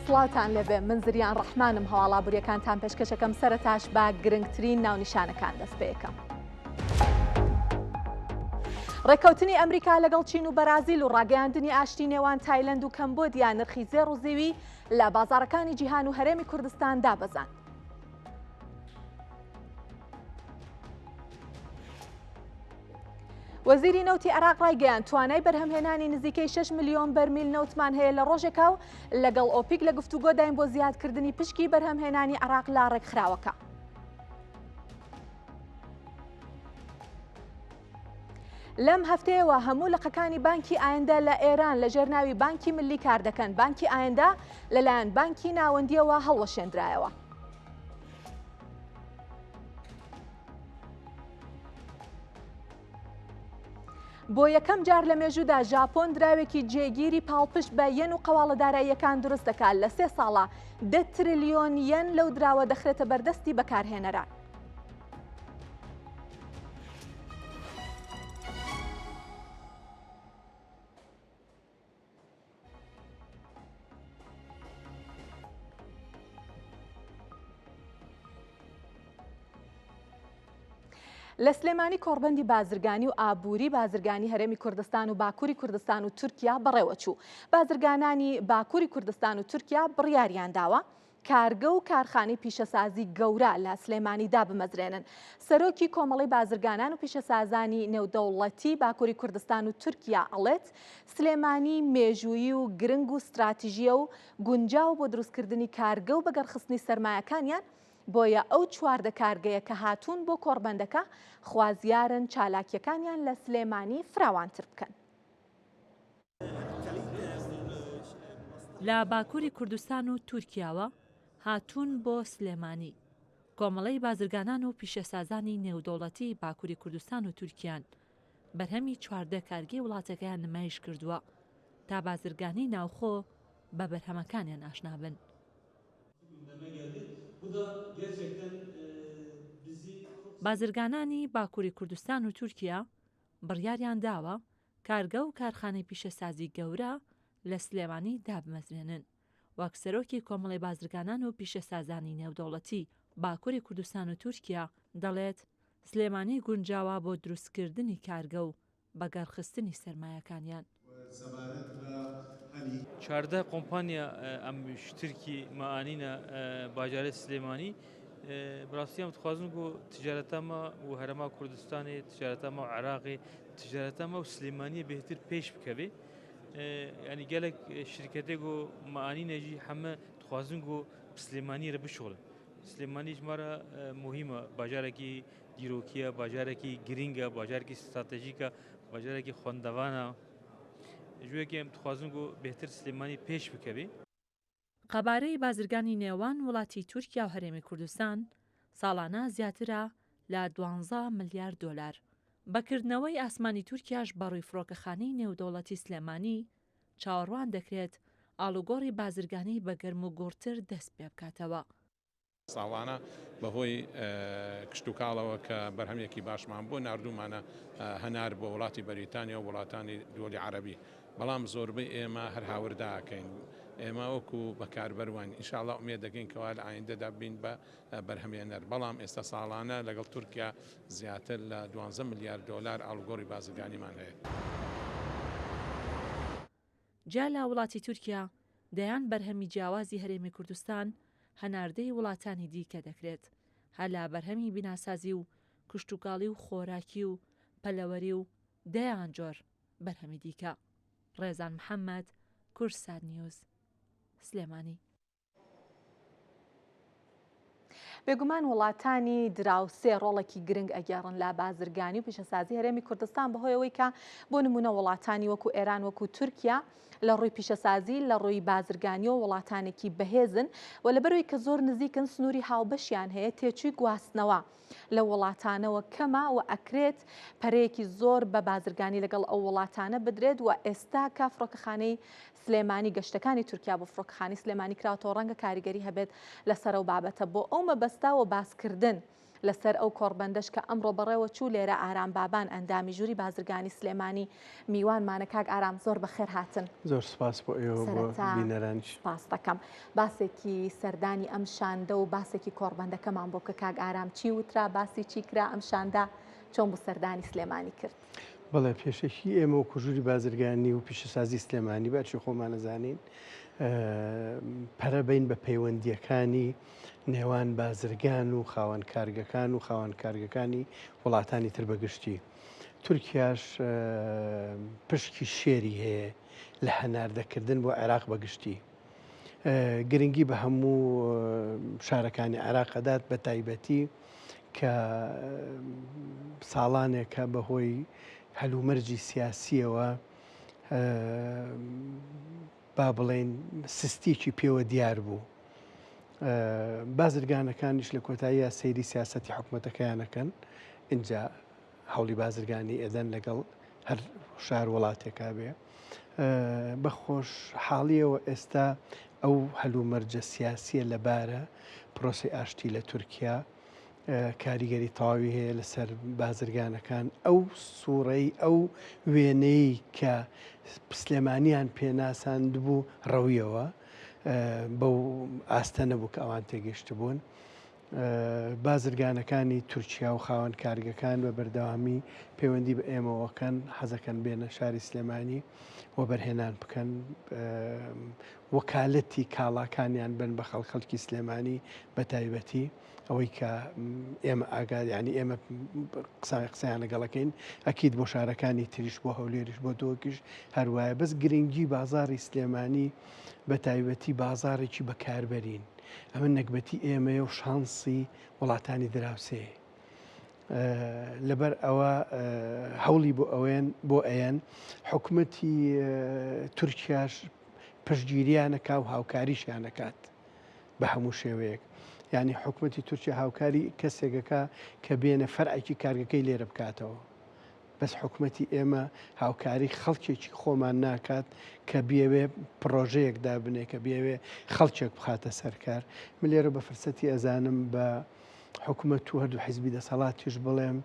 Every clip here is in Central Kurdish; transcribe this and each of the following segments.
سڵاوتان لێبێ من زریان ڕەحمانم هەواڵابووریەکانتان پێشکەشەکەم سەرەتاش بە گرنگترین ناونیشانەکان دەست پێەکەم. ڕێککەوتنی ئەمریکا لەگەڵ چین و بەرازیل و ڕاگەیاندنی ئاشتی نێوان تایلەند و کەمبۆدیا نرخی زێڕ و زیوی لە بازاڕەکانی جیهان و هەرێمی کوردستان دابەزاند. وەزیری نەوتی عێراق ڕایگەیاند، توانای بەرهەمهێنانی نزیکەی 6 ملیۆن بەرمیل نەوتمان هەیە لە ڕۆژێکا و لەگەڵ ئۆپیک لە گفتوگۆداین بۆ زیادکردنی پشکی بەرهەمهێنانی عێراق لە ڕێکخراوەکە. لەم هەفتەیەوە هەموو لقەکانی بانکی ئایندە لە ئێران لە ژێر ناوی بانکی ملی کار دەکەن، بانکی ئایندە لەلایەن بانکی ناوەندییەوە هەڵوەشێندرایەوە. بۆ یەکەم جار لە مێژوودا ژاپۆن دراوێکی جێگیری پاڵپشت بە یەن و قەواڵە داراییەکان دروست دەکات لە سێ ساڵە دە ترلیۆن یەن لەو دراوە دەخرێتە بەردەستی بەکارهێنەران. لە سلێمانی کۆڕبەندی بازرگانی و ئابووری بازرگانی هەرێمی کوردستان و باکووری کوردستان و تورکیا بەڕێوەچوو. بازرگانانی باکووری کوردستان و تورکیا بڕیاریان داوە کارگە و کارخانەی پیشەسازی گەورە لە سلێمانی دابمەزرێنن. سەرۆکی کۆمەڵەی بازرگانان و پیشەسازانی نێودەوڵەتی باکوری کوردستان و تورکیا ئەڵێت، سلێمانی مێژوویی و گرنگ و ستراتیژییە و گونجاوە بۆ دروستکردنی کارگە و بەگەڕخستنی سەرمایەکانیان، بۆیە ئەو 14 کارگەیە کە هاتوون بۆ کۆڕبەندەکە خوازیارن چالاکییەکانیان لە سلێمانی فراوانتر بکەن. لە باکووری کوردستان و تورکیاوە هاتوون بۆ سلێمانی. کۆمەڵەی بازرگانان و پیشەسازانی نێودەوڵەتی باکووری کوردستان و تورکیان بەرهەمی 14 کارگەی وڵاتەکەیان نمایش کردووە تا بازرگانی ناوخۆ بە بەرهەمەکانیان ئاشنا بن. بازرگانانی باکووری کوردستان و تورکیا بڕیاریان داوە کارگە و کارخانەی پیشەسازی گەورە لە سلێمانی دابمەزرێنن، وەک سەرۆکی کۆمەڵەی بازرگانان و پیشەسازانی نێودەوڵەتی باکوری کوردستان و تورکیا دەڵێت، سلێمانی گونجاوە بۆ دروستکردنی کارگە و بەگەڕخستنی سەرمایەکانیان. 14 کۆمپانیا ئەم ترکی ما ئانینە باجارێ سلێمانی بەڕاستی ئەم دخوازن گو تجارەتە ما و هەرەما کوردستانی تجارەتە ما و عراقی تجارەتە ما و سلێمانیە بهتر پێش بکەوێ ینی gelek şirketê ku me anîne jî heme dixwazin ku Silêmaniyê re bişixulin. Silêmanî ji me re muhîm e, bajarekî dîrokî ye, bajarekî girîng e, bajarekî stratejîk e, bajarekî xwendevan e. Ji wê yekê em dixwazin ku bêhtir Silêmanî pêş bikeve. قەبارەی بازرگانی نێوان وڵاتی تورکیا و هەرێمی کوردستان ساڵانە زیاترە لە دوانزە ملیار دۆلار. بە کردنەوەی ئاسمانی تورکیاش بەڕووی فڕۆکەخانەی نێودەوڵەتی سلێمانی، چاوەڕوان دەکرێت ئاڵوگۆڕی بازرگانی بە گەرموگوڕتر دەست پێبکاتەوە. ساڵانە بەهۆی کشتوکاڵەوە کە بەرهەمێکی باشمان بووە ناردوومانە هەنار بۆ وڵاتی بەریتانیا و وڵاتانی دووەلی عەرەبی، بەڵام زۆربەی ئێمە هەر هاوردە ئەکەین، ئێمە وەکو بەکاربەر واین، ئینشاڵڵا ئومێد دەکەین کەوا لە ئایندەدا ببین بە بەرهەمێنەر، بەڵام ئێستا ساڵانە لەگەڵ تورکیا زیاتر لە دوانزە ملیار دۆلار ئاڵوگۆڕی بازرگانیمان هەیە. جیا لە وڵاتی تورکیا، دەیان بەرهەمی جیاوازی هەرێمی کوردستان هەناردەی وڵاتانی دیکە دەکرێت، هەر لە بەرهەمی بیناسازی و کشتوکاڵی و خۆراکی و پەلەوەری و دەیان جۆر بەرهەمی دیکە. ڕێزان محەمەد، کوردسات نیوز، سلێمانی. بێگومان وڵاتانی دراوسێ ڕۆڵێکی گرنگ ئەگێڕن لە بازرگانی و پیشەسازی هەرێمی کوردستان بەهۆی ئەوەی کە بۆ نمونە وڵاتانی وەکو ئێران وەکو تورکیا لە ڕووی پیشەسازی لە ڕووی بازرگانی و وڵاتانێکی بەهێزن و لەبەرەوەی کە زۆر نزیکن سنووری هاوبەشیان هەیە تێچووی گواستنەوە لە وڵاتانەوە کەمە و ئەکرێت پەرەیەکی زۆر بە بازرگانی لەگەڵ ئەو وڵاتانە بدرێت و ئێستا کە فڕۆکەخانەی سلێمانی گەشتەکانی تورکیا بۆ فڕۆکەخانەی سلێمانی کراوەتەوە ڕەنگە کاریگەری هەبێت لەسەر ئەو بابەتە بۆ ئەو مەبەستە و باسکردن. لەسەر ئەو کۆڕبەندەش کە ئەمڕۆ بەڕێوە چوو لێرە ئارام بابان ئەندامی ژووری بازرگانی سلێمانی میوانمانە کاک ئارام زۆر بەخێر هاتن. زۆر سپاس بۆ ئێوە بۆ سەرەتا بینەرانیش. سپاس دەکەم. باسێکی سەردانی ئەم شاندە و باسێکی کۆڕبەندەکەمان بۆ بکە کاک ئارام چی وترا باسی چی کرا ئەم شاندە چۆن بوو سەردانی سلێمانی کرد؟ بەڵێ پێشەکی ئێمە وەکو ژووری بازرگانی و پیشەسازی سلێمانی بە ئەرکی خۆمان ئەزانین پەرە بەین بە پەیوەندییەکانی نێوان بازرگان و خاوەن کارگەکان و خاوەن کارگەکانی وڵاتانی تر بە گشتی. تورکیاش پشکی شێری هەیە لە هەناردەکردن بۆ عێراق بە گشتی. گرنگی بە هەموو شارەکانی عێراق ئەدات بە تایبەتی کە ساڵانێکە بەهۆی هەلومەرجی سیاسیەوە با بڵێین سستیەکی پێوە دیار بوو. بازرگانەکانیش لە کۆتاییە سەیری سیاسەتی حکومەتەکەیان ئەکەن ئینجا هەوڵی بازرگانی ئەدەن لەگەڵ هەر شار وڵاتێکا بێ. بە خۆشحاڵیەوە ئێستا ئەو هەلومەرجە سیاسیە لەبارە پرۆسەی ئاشتی لە تورکیا کاریگەری تەواوی هەیە لەسەر بازرگانەکان ئەو سوڕەی ئەو وێنەی کە سلێمانیان پێناساندبوو ڕەویەوە بەو ئاستە نەبوو کە ئەوان تێگەشتبوون. بازرگانەکانی تورکیا و خاوەن کارگەکان بە بەردەوامی پەیوەندی بە ئێمەوەکەن حەزەکەن بێنە شاری سلێمانی وەبەرهێنان بکەن وەکالەتی کاڵاکانیان بن بە خەڵک خەڵکی سلێمانی بە تایبەتی ئەوەی کە ئێمە ئاگا ینی ئێمە قسای قسەیان لەگەڵەکەین ئەکید بۆ شارەکانی تریش بۆ هەولێریش بۆ دۆکیش هەروایە بەس گرنگی بازاری سلێمانی بە تایبەتی بازارێکی بەکاربەرین ئەمە نەگبەتی ئێمەیە و شانسی وڵاتانی دراوسێ لەبەر ئەوە هەوڵی بۆ ئەوێن بۆ ئەیەن حکومەتی تورکیاش پشتگیریانەکا و هاوکاریشیانەکات بە هەموو شێوەیەک یعنی حکومەتی تورکیا هاوکاری کەسێکەکە کە بێنە فەرعێکی کارگەکەی لێرە بکاتەوە بەس حکومەتی ئێمە هاوکاری خەڵکێکی خۆمان ناکات کە بیەوێ پڕۆژەیەک دابنێ کە بیەوێ خەڵکێک بخاتە سەرکار من لێرە بە فرسەتی ئەزانم بە حکومەت و هەردوو حیزبی دەسەڵاتیش بڵێم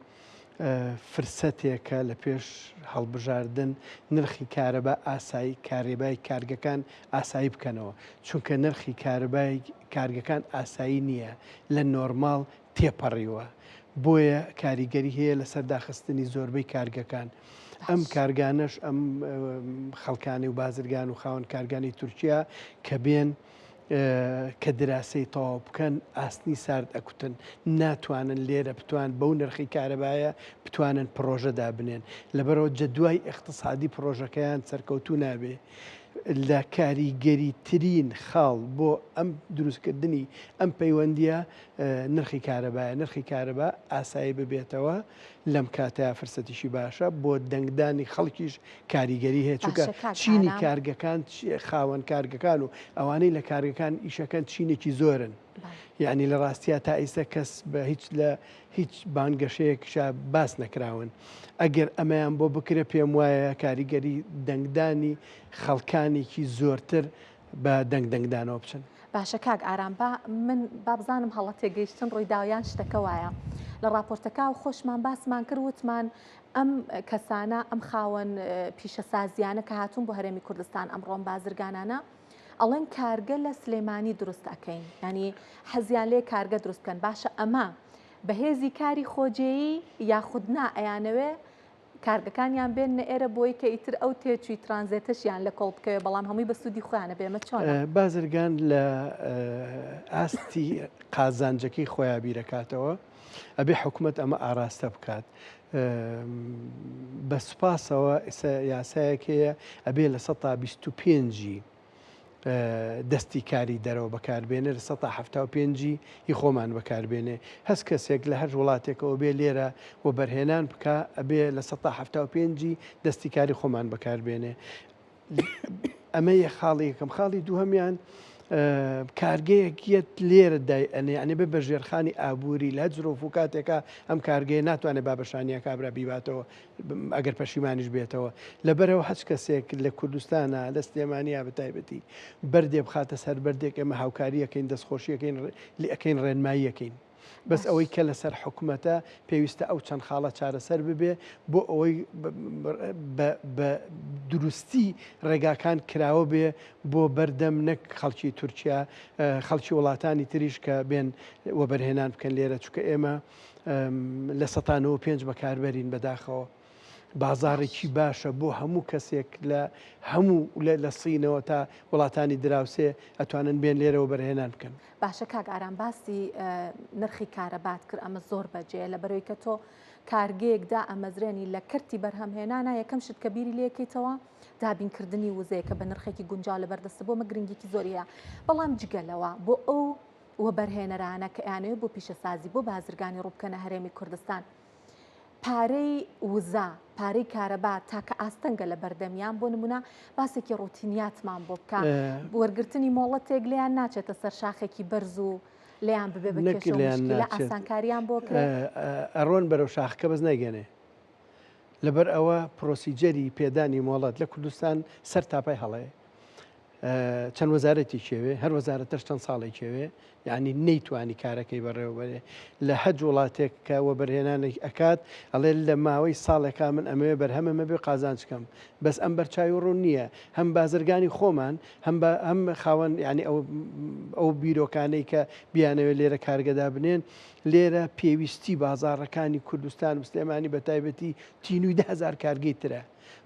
فرسەتێکە لە پێش هەڵبژاردن نرخی کارەبا ئاسایی کارێبای کارگەکان ئاسایی بکەنەوە چونکە نرخی کارەبای کارگەکان ئاسایی نییە لە نۆرماڵ تێپەڕیوە بۆیە کاریگەری هەیە لەسەر داخستنی زۆربەی کارگەکان ئەم کارگانەش ئەم خەڵکانی و بازرگان و خاوەن کارگانی تورکیا کە بێن کە دراسەی تەواو بکەن ئاسنی سارد ئەکوتن ناتوانن لێرە بتوان بەو نرخی کارەبایە بتوانن پڕۆژە دابنێن لەبەرەوە جەدوای ئیقتسادی پڕۆژەکەیان سەرکەوتوو نابێ لە کاریگەری ترین خاڵ بۆ ئەم دروستکردنی ئەم پەیوەندیە نرخی کارەبایە نرخی کارەبا ئاسایی ببێتەوە لەم کاتەیا فرسەتیشی باشە بۆ دەنگدانی خەڵکیش کاریگەری هەیە چونکە باشە کاک چینی ئارام. کارگەکان خاوەن کارگەکان و ئەوانەی لە کارگەکان ئیشەکەن چینێکی زۆرن بەڵێ. یعنی لە ڕاستیا تا ئیستا کەس بە هیچ لە هیچ بانگەشەیەکشا باس نەکراون ئەگەر ئەمەیان بۆ بکرێ پێم وایە کاریگەری دەنگدانی خەڵکانێکی زۆرتر بە دەنگ دەنگدانەوە بچن. باشە کاک ئارام با من با بزانم هەڵە تێگەیشتن ڕوویداوە یان شتەکە وایە لە ڕاپۆرتەکە و خۆشمان باسمان کرد وتمان ئەم کەسانە ئەم خاوەن پیشەسازیانە کە هاتوون بۆ هەرێمی کوردستان ئەمڕۆم بازرگانانە ئەڵێن کارگە لە سلێمانی دروست ئەەکەین ینی حەزیان لێ کارگە دروست بکەن باشە ئەمە بەهێزی کاری خۆجێیی یاخود نا ئەیانەوێ کارگەکانیان بێننە ئێرە بۆی کە ئیتر ئەو تێچووی ترانزێتەشیان لە کۆڵ بکەوێ بەڵام هەمووی بە سوودی خۆیانە بێ ئەمە چۆنە؟ بازرگان لە ئاستی قازانجەکەی خۆیا بیرەکاتەوە ئەبێ حکومەت ئەمە ئاراستە بکات بە سوپاسەوە ئێستا یاسایەک هەیە ئەبێ لە سەتا 25ی دەستی کاری دەرەوە بەکاربێنێ لە سەتا 75 ی هی خۆمان بەکاربێنێ هەس کەسێک لە هەر وڵاتێکەوە بێ لێرە وەبەرهێنان بکا ئەبێ لە سەتا 75 ی دەستی کاری خۆمان بەکاربێنێ ئەمە یە خاڵی یەکەم خاڵی دووهەمیان کارگەیەک یەت لێرە دای ئەنێ یعنی بێ بە ژێرخانی ئابووری لە هەر زرۆف و کاتێکا ئەم کارگەیە ناتوانێت بابەشانیە کابرا بیباتەوە ئەگەر پەشیمانیش بێتەوە. لەبەرئەوە هەچ کەسێک لە کوردستانا، لە سلێمانیا بە تایبەتی، بەردێ بخاتە سەر بەردێک ئێمە هاوکاری ئەکەین، دەستخۆشی ئەکەین، لێ ئەکەین، ڕێنمایی ئەکەین. بەس ئەوەی کە لەسەر حکومەتە پێویستە ئەو چەند خاڵە چارەسەر ببێ بۆ ئەوەی بە دروستی ڕێگاکان کراوە بێ بۆ بەردەم نەک خەڵکی تورکیا خەڵکی وڵاتانی تریش کە بێن وەبەرهێنان بکەن لێرە چونکە ئێمە 95% بەکاربەرین بەداخەوە. بازاڕێکی باشە بۆ هەموو کەسێک لە هەموو لە سینەوە تا وڵاتانی دراوسێ ئەتوانن بێن لێرە وەبەرهێنان بکەن. باشە کاک ئارام باسی نرخی کارەبات کرد ئەمە زۆر بەجێیە لەبەرەوەی کە تۆ کارگەیەک دائەمەزرێنی لە کەرتی بەرهەمهێنانا یەکەم شت کە بیری لێکەیتەوە دابینکردنی وزەیە کە بە نرخێکی گونجاو لەبەردەستە بۆ مە گرنگیکی زۆری هەیە بەڵام جگە لەوە بۆ ئەو وەبەرهێنەرانە کە ئەیانەوێت بۆ پیشەسازی بۆ بازرگانی ڕووبکەنە هەرێمی کوردستان پارەی وزە، پارەی کارەبا تاکە ئاستەنگە لە بەردەمیان، بۆ نمونە باسێکی ڕوتینیاتمان بۆ بکە، وەرگرتنی مۆڵەتێک لێیان ناچێتە سەر شاخێکی بەرز و لێیان ببێ بە کێشە و موشکیلە، ئاسانکاریان بۆ کرێ. ئەڕۆن بەرەو شاخەکە بەس نایگەنێ. لەبەر ئەوە procedure ی پێدانی مۆڵەت لە کوردستان سەر تاپای هەڵەیە. چەند وەزارەتێکی ئەوێ، هەر وەزارەتەش چەند ساڵێکی ئەوێ، یعنی نەیتوانی کارەکەی بەڕێوە بەرێ. لە هەج وڵاتێک کە وەبەرهێنانێک ئەکات ئەڵێ لە ماوەی ساڵێکا من ئەمەوێ بەرهەمم هەبێ قازانج کەم، بەس ئەم بەرچاوی ڕوون نییە، هەم بازرگانی خۆمان هەم بە هەم خاوەن یعنی ئەو ئەو بیرۆکانەی کە بیانەوێ لێرە کارگە دابنێن، لێرە پێویستی بازاڕەکانی کوردستان و سلێمانی بە تایبەتی تینووی 10,000 کارگەی ترە.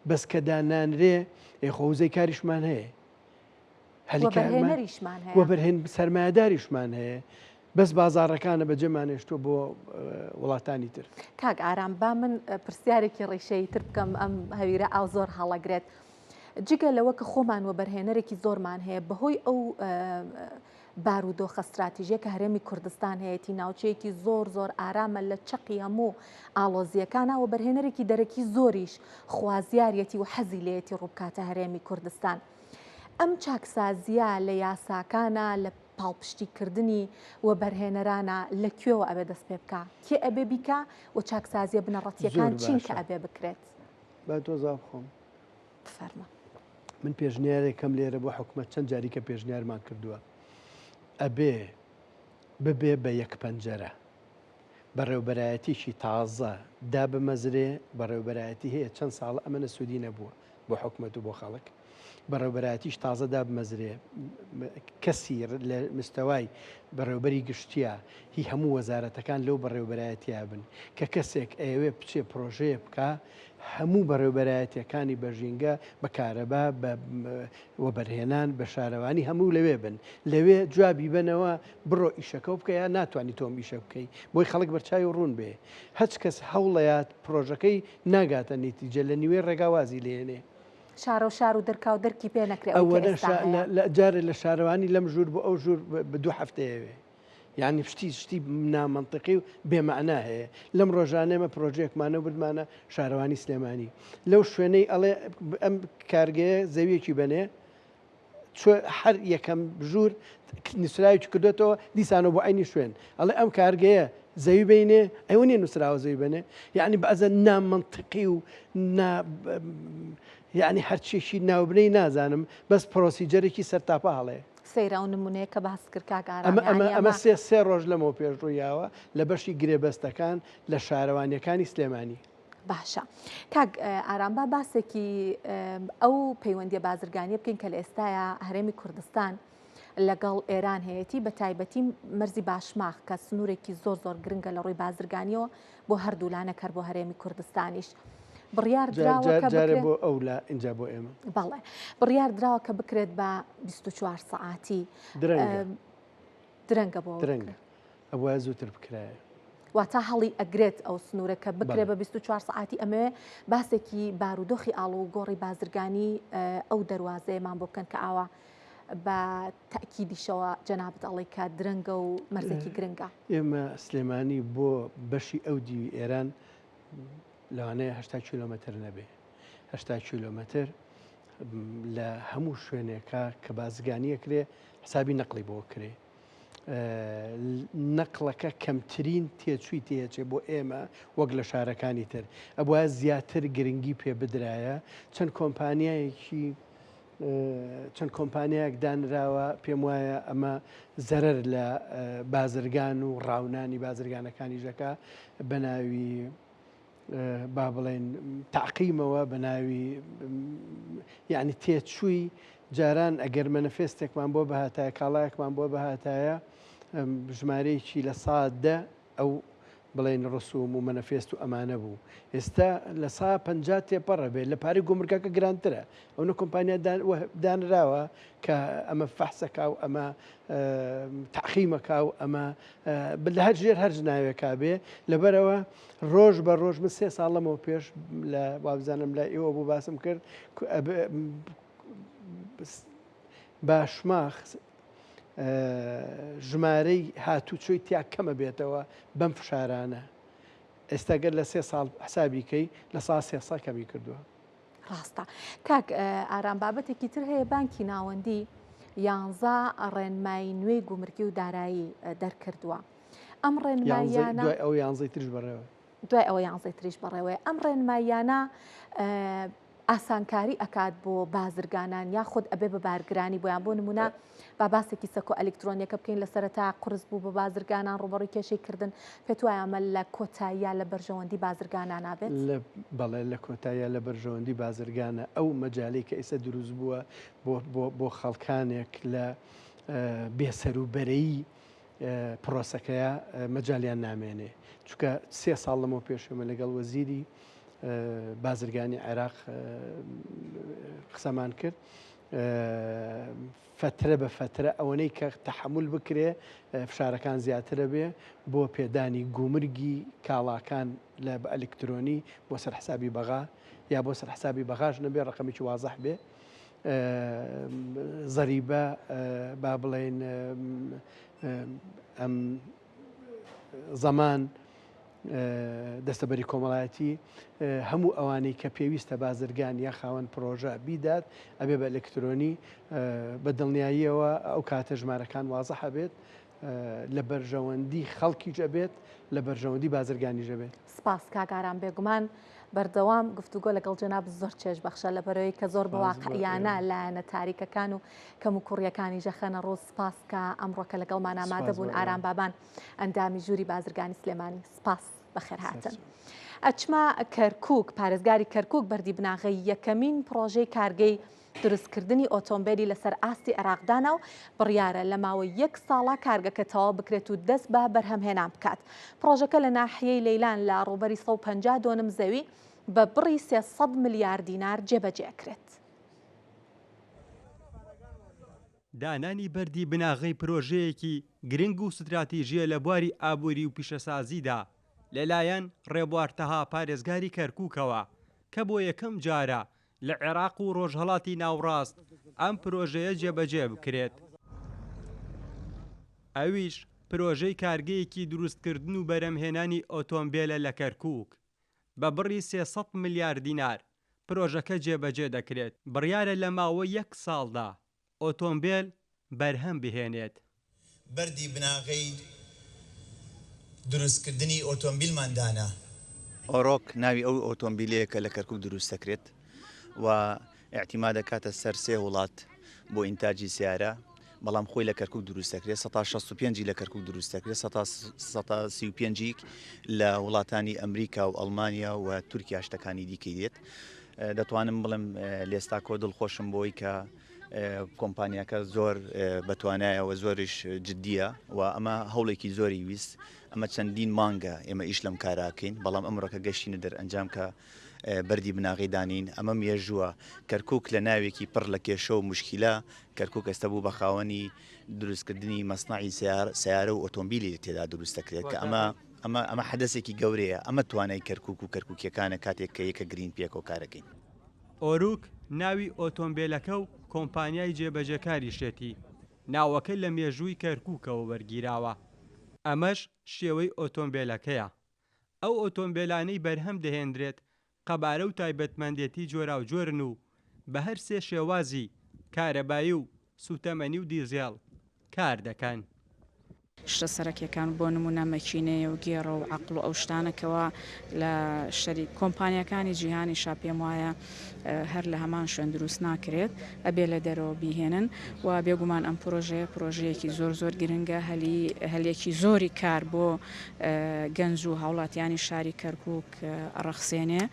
بەس کە دانانرێ ئێ خۆ وزەی کاریشمان هەیە هەلی کارمان وەبەرهێنەریشمان هەیە. وەبەرهێن سەرمایەداریشمان هەیە بەس بازاڕەکانە بەجێمان هێشتووە بۆ وڵاتانی تر. کاک ئارام با من پرسیارێکی ڕیشەیی تر بکەم ئەم هەویرە ئاو زۆر هەڵەگرێت جگە لەوە کە خۆمان وەبەرهێنەرێکی زۆرمان هەیە بەهۆی ئەو بارودۆخە ستراتیژیە کە هەرێمی کوردستان هەیەتی ناوچەیەکی زۆر زۆر ئارامە لە چەقی هەموو ئاڵۆزییەکانە وەبەرهێنەرێکی دەرەکی زۆریش خوازیاریەتی و حەزی لێیەتی ڕووبکاتە هەرێمی کوردستان. ئەم چاکسازییە لە یاساکانە لە پاڵپشتیکردنی وەبەرهێنەرانە لە کوێوە ئەبێ دەست پێ بکا؟ کێ ئەبێ بیکا و چاکسازییە بنەڕەتییەکان چین کە ئەبێ بکرێت؟ با تۆزا بخۆم. بفەرموو. من پێشنیارێکم لێرە بۆ حکومەت چەند جاریکە پێشنیارمان کردووە ئەبێ ببێ بە یەک پەنجەرە بەڕێوبەرایەتیکی تازە دابمەزرێ بەڕێوبەرایەتی هەیە چەند ساڵە ئەمەنە سوودی نەبووە بۆ حکومەت و بۆ خەڵک بەڕێوبەرایەتیش تازە دابمەزرێ کەسی لە مستەوای بەڕێوبەری گشتیە هی هەموو وەزارەتەکان لەو بەڕێوبەرایەتیا بن کە کەسێک ئەیەوێ بچێ پرۆژەیە بکا هەموو بەڕێوبەرایەتیەکانی بە ژینگە، بە کارەبا، بە وەبەرهێنان، بە شارەوانی هەموو لەوێ بن. لەوێ جوابی بەنەوە بڕۆ ئیشەکەو بکە یا ناتوانی تۆ ئەم ئیشە بکەی. بۆی خەڵک بەرچاوی ڕوون بێ. هەچ کەس هەوڵەیات پرۆژەکەی ناگاتە نیتیجە لە نیوەی ڕێگا وازی لێنێ. شارەو شار و دەرکاو دەرکی پێ نەکرێ ئەوەی کە ئەوەنە ئێستا هەیە. جارێ لە شارەوانی لەم ژوور بۆ ئەو ژوور بە دوو هەفتەیەوێ. یانی شتی شتی نامەنتقی و بێ مەعنا هەیە لەم ڕۆژانە ئێمە پرۆژەیەکمانە و بردمانە شارەوانی سلێمانی لەو شوێنەی ئەڵێ ئەم کارگەیە زەویەکی بەنێ هەر یەکەم ژوور نووسراوێکی کردوێتەوە دیسانەوە بۆ عینی شوێن ئەڵێ ئەم کارگەیە زەوی بینێ ئەوە نیە نووسراوە زەوی بنێ یعنی بەزە نامەنتقی و نا یعنی هەرچێکی ناوبنەی نازانم بەس procedure ێکی سەرتاپا هەڵەیە سەیرە ئەو نمونەیە کە باست کرد کاک ئارام ئەمە ئەمە یانی ئەمە ئەمە سێ سێ ڕۆژ لەمەو پێش ڕوویاوە لە بەشی گرێبەستەکان لە شارەوانیەکانی سلێمانی. باشە کاک ئارام با باسێکی ئەو پەیوەندیە بازرگانیە بکەین کە لە ئێستایا هەرێمی کوردستان لەگەڵ ئێران هەیەتی بە تایبەتی مەرزی باشماخ کە سنوورێکی زۆر زۆر گرنگە لە ڕووی بازرگانیەوە بۆ هەردوولا نەک هەر بۆ هەرێمی کوردستانیش بڕیار دراوە کە جارێ بۆ ئەو لا ئینجا بۆ ئێمە. بەڵێ بڕیار دراوە کە بکرێت بە 24 سەعاتی. درەنگە. درەنگە بۆ درەنگە ئەبوایە زووتر بکرایە. واتا هەڵی ئەگرێت ئەو سنوورە کە بکرێ بە 24 سەعاتی ئەمەوێ باسێکی بارودۆخی ئاڵوگۆڕی بازرگانی ئەو دەروازەیەمان بۆ بکەن کە ئاوا بە تەئکیدیشەوە جەنابت ئەڵێی کە درەنگە و مەرزێکی گرنگە. ئێمە سلێمانی بۆ بەشی ئەو دیوی ئێران لەوانەیە 80 کیلۆمەتر نەبێ 80 کیلۆمەتر لە هەموو شوێنێکە کە بازرگانیە کرێ حسابی نەقلی بۆ کرێ نەقڵەکە کەمترین تێچووی تێچێ بۆ ئێمە وەک لە شارەکانی تر ئەبوایە زیاتر گرنگی پێ بدرایە چەند کۆمپانیایەکی. چەند کۆمپانیایەک دانراوە پێم وایە ئەمە زەرەر لە بازرگان و ڕاونانی بازرگانەکانیش دەکا بە ناوی با بڵێن تاقیمەوە بە ناوی یعنی تێچووی جاران ئەگەر مەنەفێستێکمان بۆ بهاتایە کاڵایەکمان بۆ بهاتایە ژمارەیەکی لە سا دە ئەو بڵێن ڕسوم و مەنەفێست و ئەمانە بوو ئێستا لە سا 50 تێپەڕە بێت لە پارەی گومرگەکە گرانترە ئەونە کۆمپانیا دانراوە کە ئەمە فەحسەکا و ئەمە تاقیمەکا و ئەمە لە هەر ژێر هەر ناوێکا بێ لەبەرەوە ڕۆژ بە ڕۆژ من سێ ساڵ لەمەوە پێش لە وابزانم لە ئێوە بوو باسم کرد باشماخ ژمارەی هاتوچۆی تیا کەمە بێتەوە بەم فشارانە ئێستا گەر لە سێ ساڵ حسابی کەی لە سا سێ کەمی کردووە. ڕاستە کاک ئارام بابەتێکی تر هەیە بانکی ناوەندی یانزە ڕێنمایی نوێی گومرگی و دارایی دەرکردووە ئەم ڕێنماییانە دوای ئەو یانزەی تریش بەڕێوە دوای ئەوە یانزەی تریش بەڕێوەیە ئەم ڕێنماییانە ئاسانکاری ئەکات بۆ بازرگانان یاخود ئەبێ بە بارگرانی بۆیان بۆ نمونە با باسێکی سەکۆ ئەلیکترۆنیەکە بکەین لە سەرەتا قورس بوو بە بازرگانان ڕوبەڕووی کێشەی کردن پێت وایە ئەمە لە کۆتاییا لە بەرژەوەندی بازرگانانا بێت؟ لە بەڵێ لە کۆتاییا لە بەرژەوەندی بازرگانە ئەو مەجالەی کە ئیستا دروست بووە بۆ بۆ بۆ خەڵکانێک لە بێسەروبەرەیی پرۆسەکەیە مەجالیان نامێنێ چونکە سێ ساڵ لەمەو پێش ئێمە لەگەڵ وەزیری بازرگانی عێراق قسەمان کرد فەترە بە فەترە ئەوەنەی کە تەحەمول بکرێ فشارەکان زیاترە بێ بۆ پێدانی گومرگی کاڵاکان لە بە ئەلکترۆنی بۆ سەر حسابی بەغا یا بۆ سەر حسابی بەغاش نەبێ ڕقمێکی وازح بێ زەریبە با بڵێن ئەم زەمان دەستەبەری کۆمەڵایەتی هەموو ئەوانەی کە پێویستە بازرگان یا خاوەن پرۆژە بیدات ئەبێ بە ئەلکترۆنی بە دڵنیاییەوە ئەو کاتە ژمارەکان وازح ئەبێت لە بەرژەوەندی خەڵکیش ئەبێت لە بەرژەوەندی بازرگانیش ئەبێت. سپاس کاک ئارام بێگومان بەردەوام گفتوگۆ لەگەڵ جەنابت زۆر چێژ بەخشە لەبەرەوەی کە زۆر بە واقعیانە لایەنە تاریکەکان و کەموکوڕیەکانی ژەخەنە ڕوو سپاس کە ئەمڕۆکە لەگەڵمان ئامادە بوون ئارام بابان ئەندامی ژووری بازرگانی سلێمانی سپاس بەخێرهاتن. ئەچمە کەرکک پارێزگاری کەرکک بەردی بناغەی یەکەمین پرۆژەی کارگەی دروستکردنی ئۆتۆمبیلی لەسەر ئاستی عێراقدانا و بڕیارە لە ماوەی یەک ساڵا کارگەکە تەواو بکرێت و دەست بە بەرهەمهێنان بکات. پرۆژەکە لە ناحیەی لەیلان لە ڕووبەری 150 دۆنم زەوی بە بڕی 300 ملیار دینار جێبەجێ ئەکرێت. دانانی بەردی بناغەی پرۆژەیەکی گرنگ و ستراتیژییە لە بواری ئابووری و پیشەسازیدا لەلایەن ڕێبوار تەها پارێزگاری کەرکووکەوە کە بۆ یەکەم جارە لە عێراق و ڕۆژهەڵاتی ناوڕاست ئەم پرۆژەیە جێبەجێ بکرێت. ئەویش پرۆژەی کارگەیەکی دروستکردن و بەرهەمهێنانی ئۆتۆمبێلە لە کەرکووک بە بڕی 300 ملیار دینار پرۆژەکە جێبەجێ دەکرێت، بڕیارە لە ماوەی یەک ساڵدا ئۆتۆمبێل بەرهەم بهێنێت. بەردی بناغەی دروستکردنی ئۆتۆمبیلمان دانا. ئۆرۆک ناوی ئەو ئۆتۆمبیلەیە کە لە کەرکوک دروست دەکرێت و ئیعتیماد دەکاتە سەر سێ وڵات بۆ ئینتاجی سیارە، بەڵام خۆی لە کەرکوک دروست دەکرێت، سەتا 65 ی لە کەرکوک دروست دەکرێت، سەتا 35 ی لە وڵاتانی ئەمریکا و ئەڵمانیا و تورکیا شتەکانی دیکەی دێت. دەتوانم بڵێم لێستاکۆ دڵخۆشم بۆی کە کۆمپانیاکە زۆر بەتوانایە و زۆریش جدیە و ئەمە هەوڵێکی زۆری ویست ئەمە چەندین مانگە ئێمە ئیش لەم کاراکەین بەڵام ئەمڕۆکە گەشتینە دەرئەنجام کە بەردی بناغەی دانین ئەمە مێژووە کەرکک لە ناوێکی پڕ لە کێشە و مشکیلە کەرکک ئێستا بوو بە خاوەنی دروستکردنی مەسنعی سیارە و ئۆتۆمبیلی تێدا دروست دەکرێت کە ئەمە ئەمە ئەمە حەدەسێکی گەورەیە ئەمە توانای کەرکک و کەرککیەکانە کاتێک کە یەکە گرین پێکەوە کارەکەین. ئۆروک ناوی ئۆتۆمبێلەکە و کۆمپانیای جێبەجێکاریشێتی، ناوەکە لە مێژووی کەرکوکەوە وەرگیراوە، ئەمەش شێوەی ئۆتۆمبێلەکەیە. ئەو ئۆتۆمبێلانەی بەرهەم دەهێنرێت قەبارە و تایبەتمەندێتی جۆراوجۆرن و بە هەر سێ شێوازی کارەبایی و سوتەمەنی و دیزێڵ کار دەکەن. شتە سەرەکیەکان بۆ نمونە مەکینەیە و گێڕە و عەقڵ و ئەو شتانە کەوا لە شەری کۆمپانیاکانی جیهانیشا پێم وایە هەر لە هەمان شوێن دروست ناکرێت ئەبێ لە دەرەوە بیهێنن و بێگومان ئەم پرۆژەیە پرۆژەیەکی زۆر زۆر گرنگە هەلی هەلێکی زۆری کار بۆ گەنج و هاوڵاتیانی شاری کەرکوک ئەڕەخسێنێ.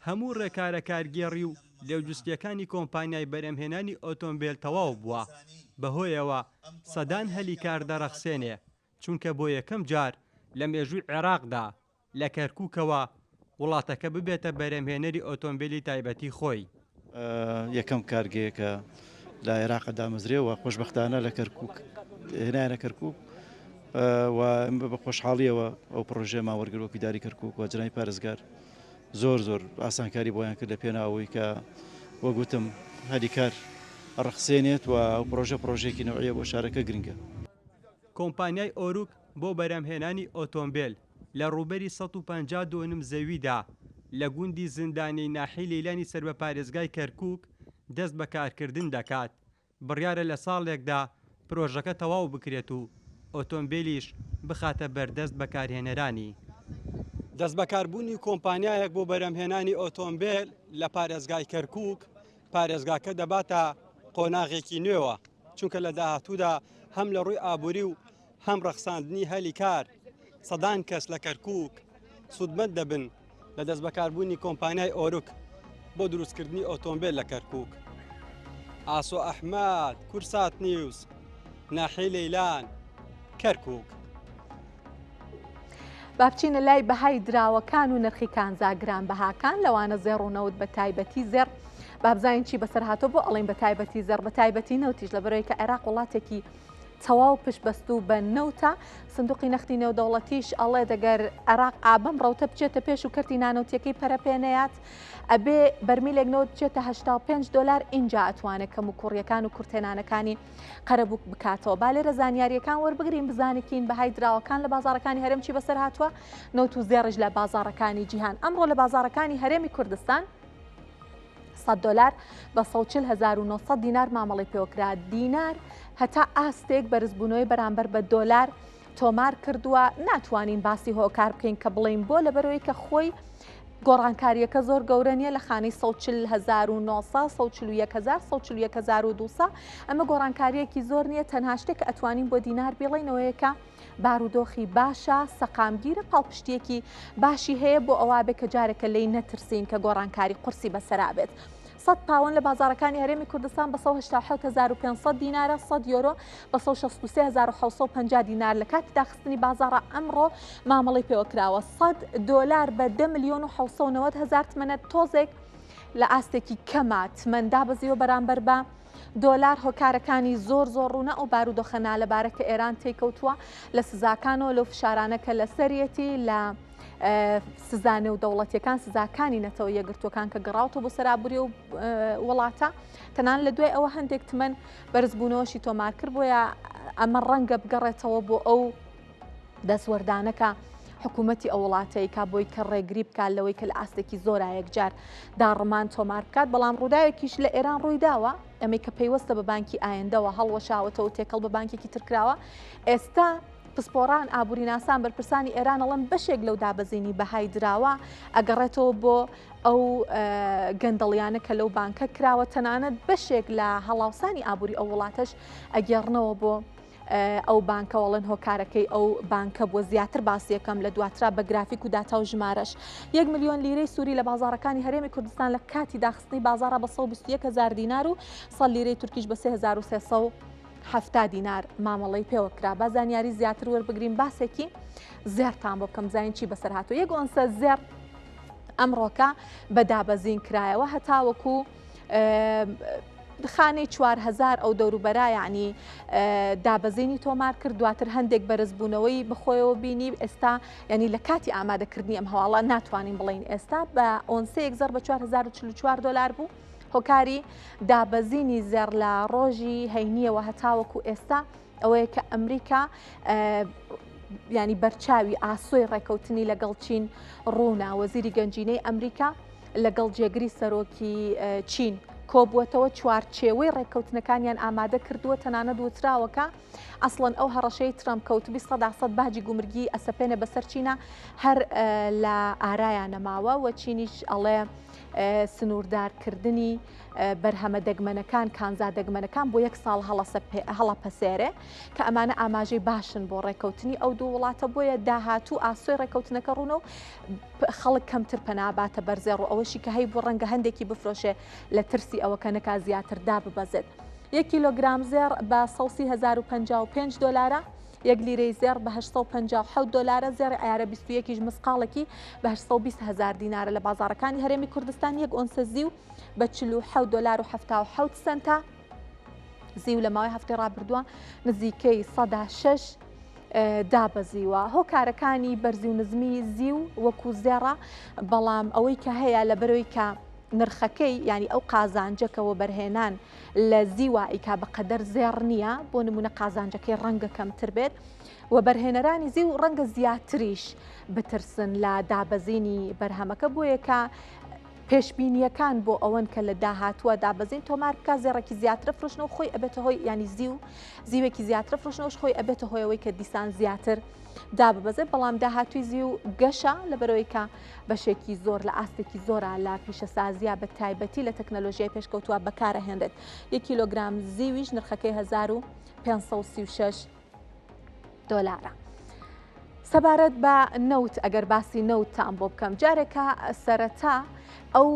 هەموو ڕێکارە کارگێڕی و لۆجستییەکانی کۆمپانیای بەرهەمهێنانی ئۆتۆمبێل تەواو بووە، بەهۆیەوە سەدان هەلی کار دەڕەخسێنێ، چونکە بۆ یەکەم جار لە مێژووی عێراقدا لە کەرکوکەوە وڵاتەکە ببێتە بەرهەمهێنەری ئۆتۆمبێلی تایبەتی خۆی. یەکەم کارگەیە کە لە عێراق دامەزرێ و خۆشبەختانە لە کەرکوک هێنایانە کەرکوک و بە خۆشحاڵیەوە ئەو پڕۆژەیەمان وەرگرت وەک ئیداری کەرکوک و جەنابی پارێزگار زۆر زۆر ئاسانکاری بۆیان کرد لە پێناو ئەوەی کە وەک وتم هەلی کار ڕەخسێنێت و ئەو پڕۆژە پڕۆژەیەکی نەوعیە بۆ شارەکە گرنگە. کۆمپانیای ئۆروک بۆ بەرهەمهێنانی ئۆتۆمبێل لە ڕووبەری 150 دۆنم زەویدا لە گوندی زندانیی ناحیەی لەیلانی سەر بە پارێزگای کەرکووک دەست بە کارکردن دەکات، بڕیارە لە ساڵێکدا پرۆژەکە تەواو بکرێت و ئۆتۆمبێلیش بخاتە بەردەست بەکارهێنەرانی. دەستبەکاربوونی کۆمپانیایەک بۆ بەرهەمهێنانی ئۆتۆمبێل لە پارێزگای کەرکووک، پارێزگاکە دەباتە قۆناغێکی نوێوە، چونکە لە داهاتوودا هەم لە ڕووی ئابووری و هەم ڕەخساندنی هەلی کار، سەدان کەس لە کەرکووک سوودمەند دەبن لە دەستبەکاربوونی کۆمپانیای ئۆروک بۆ دروستکردنی ئۆتۆمبێل لە کەرکووک. ئاسۆ ئەحمەد، کورسات نیوز، ناحیەی لەیلان، کەرکووک. با بچینە لای بەهای دراوەکان و نرخی کانزا گرانبەهاکان لەوانە زێڕ و نەوت بە تایبەتی زێڕ با بزانین چی بەسەر هاتۆ بۆ ئەڵین بە تایبەتی زێڕ بە تایبەتی نەوتیش لە بەرەوەی کە عێراق وڵاتێکی تەواو پشتبەستوو بە نەوتە، سندوقی نەختی نێودەوڵەتیش ئەڵێت ئەگەر عێراق ئابەم ڕەوتە بچێتە پێش و کەرتی نانەوتیەکەی پەرە پێ نەیات ئەبێ بەرمیلێک نەوت بچێتە 85 دۆلار ئینجا ئەتوانێت کەم و کوڕیەکان و کورتێنانەکانی قەرەبوو بکاتەوە با لێرە زانیاریەکان وەربگرین بزانکین بەهای دراوەکان لە بازاڕەکانی هەرێم چی بەسەر هاتووە نەوت و زێڕیش لە بازاڕەکانی جیهان ئەمڕۆ لە بازاڕەکانی هەرێمی کوردستان 100 دۆلار بە 140900 دینار مامەڵی پێوەکرا دینار هەتا ئاستێک بەرزبوونەوەی بەرامبەر بە دۆلار تۆمار کردووە ناتوانین باسی هۆکار بکەین کە بڵین بۆ لەبەرەوەی کە خۆی گۆڕانکاریەکە زۆر گەورە نییە لە خانەی 1409 ئەمە گۆڕانکاریەکی زۆر نییە تەنها شتێک کە ئەتوانین بۆ دینار بیڵێینەوەیەکە بارودۆخی باشە، سەقامگیرە، پاڵپشتییەکی باشی هەیە بۆ ئەوە بێ کە جارێکە لێی نەترسین کە گۆڕانکاری قورسی بەسەرا بێت. 100 پاوەن لە بازاڕەکانی هەرێمی کوردستان بە 187500 دینارە، 100 یۆرۆ بە 163750 دینار لە کاتی داخستنی بازاڕە ئەمڕۆ مامەڵەی پێوە کراوە. 100 دۆلار بە 10 ملیۆن و 790 هەزار تمەنە تۆزێک لە ئاستێکی کەمە تمەن دابەزیوە بەرامبەر بە دۆلار هۆکارەکانی زۆر زۆر ڕوونە ئەو بارودۆخە نالەبارە کە ئێران تێیکەوتووە لە سزاکانەوە لەو فشارانە کە لەسەریەتی لە سزا نێودەوڵەتیەکان سزاکانی نەتەوە یەکگرتووەکان کە گەڕاوتە بۆ سەرابوری و وڵاتە تەنان لە دوای ئەوە هەندێک تمەن بەرزبوونەوەشی تۆمار کرد بۆیە ئەمە ڕەنگە بگەڕێتەوە بۆ ئەو دەستوەردانە کە حکوومەتی ئەو وڵاتەی کا بۆی کە ڕێگری بکات لەوەی کە لە ئاستێکی زۆرا یەکجار داڕمان تۆمار بکات بەڵام ڕووداوێکیش لە ئێران ڕوویداوە ئەمەی کە پەیوەستە بە بانکی ئایندەوە هەڵوەشاوەتەوە تێکەڵ بە بانکێکی ترکراوە ئێستا پسپۆڕان ئابووریناسان بەرپرسانی ئێران ئەڵێن بەشێک لەو دابەزینی بەهای دراوە ئەگەڕێتەوە بۆ ئەو گەندەڵیانە کە لەو بانکە کراوە تەنانەت بەشێک لە هەڵاوسانی ئابووری ئەو وڵاتەش ئەگێڕنەوە بۆ ئەو بانکە وەڵێن هۆکارەکەی ئەو بانکە بووە زیاتر باسی یەکەم لە دواترا بە گرافیک و داتا و ژمارەش یەک ملیۆن لیرەی سووری لە بازاڕەکانی هەرێمی کوردستان لە کاتی داخستنی بازاڕە بە 121 هزار دینار و 100 لیرەی تورکیش بە 3370 دینار مامەڵەی پێوە کرا با زانیاری زیاتر وەربگرین باسێکی زێڕتان بۆ بکەم زانین چی بەسەر هاتووە یەک ئۆنسە زێڕ ئەمڕۆکە بە دابەزین کرایەوە هەتاوەکو خانەی 4000 ئەو دەوروبەرە یعنی دابەزینی تۆمار کرد دواتر هەندێک بەرزبوونەوەی بەخۆیەوە بینی ئێستا ینی لە کاتی ئامادەکردنی ئەم هەواڵە ناتوانین بڵین ئێستا بە ئۆنسەیەک زەڕ بە 4044 دلار بوو هۆکاری دابەزینی زێڕ لە ڕۆژی هەینیەوە هەتاوەکو ئێستا ئەوەیە کە ئەمریکا ینی بەرچاوی ئاسۆی ڕێکەوتنی لەگەڵ چین ڕوونە وەزیری گەنجینەی ئەمریکا لەگەڵ جێگری سەرۆکی چین. کۆبووەتەوە چوارچێوەی ڕێککەوتنەکانیان ئامادە کردووە تەنانەت وتراوە کە ئەسڵەن ئەو هەڕەشەی ترەمپ کەوتبی سەدا سەد باجی گومرگی ئەسەپێنێ بەسەر چینە هەر لە ئارایا نەماوە و چینیش ئەڵێ سنووردارکردنی بەرهەمە دەگمەنەکان کانزا دەگمەنەکان بۆ یەک ساڵ هەڵەپەسێرێ کە ئەمانە ئاماژەی باشن بۆ ڕێککەوتنی ئەو دوو وڵاتە بۆیە داهاتوو ئاسۆی ڕێککەوتنەکە ڕوونە و خەڵک کەمتر پەنا باتە بەر زێڕ و ئەوەشی کە هەیبوو ڕەنگە هەندێکی بفرۆشێ لە ترسی ئەوە کە نەکا زیاتر داببەزێت. یەک کیلۆگرام زێڕ بە 130,055 دۆلارە، یەک لیرەی زێڕ بە 857 دۆلارە، زێڕی عەیارە 21 یش مسقاڵێکی بە 820 هەزار دینارە لە بازاڕەکانی هەرێمی کوردستان یەک ئۆنسە زیو بە 47 دۆلار و 77 سەنتە. زیو لە ماوەی هەفتەی ڕابردووە نزیکەی سەدا شەش دابەزیوە. هۆکارەکانی بەرزی و نزمی زیو وەکو زێڕە، بەڵام ئەوەی کە هەیە لەبەرەوەی کە نرخەکەی یانی ئەو قازانجە کە وەبەرهێنان لە زیوا ئەیکا بە قەدەر زێڕ نییە، بۆ نمونە قازانجەکەی ڕەنگە کەمتر بێت، وەبەرهێنەرانی زیو ڕەنگە زیاتریش بترسن لە دابەزینی بەرهەمەکە، بۆیە کە پێشبینییەکان بۆ ئەوەن کە لە داهاتووە دابەزین تۆمار بکات، زێڕێکی زیاترە فرۆشتنەوە خۆی ئەبێتە هۆی یانی زیو زیوێکی زیاترە فرۆشتنەوەش خۆی ئەبێتە هۆی ئەوەی کە دیسان زیاتر داببەزێت، بەڵام داهاتووی زیو گەشە لەبەرئەوەی کە بەشێکی زۆر لە ئاستێکی زۆرە لە پیشەسازیە بە تایبەتی لە تەکنەلۆژیای پێشکەوتووە بەکارئەهێنرێت. یەک کیلۆگرام زیویش نرخەکەی 1536 دۆلارە. سەبارەت بە نەوت ئەگەر باسی نەوتتان بۆ بکەم جارێکە سەرەتا ئەو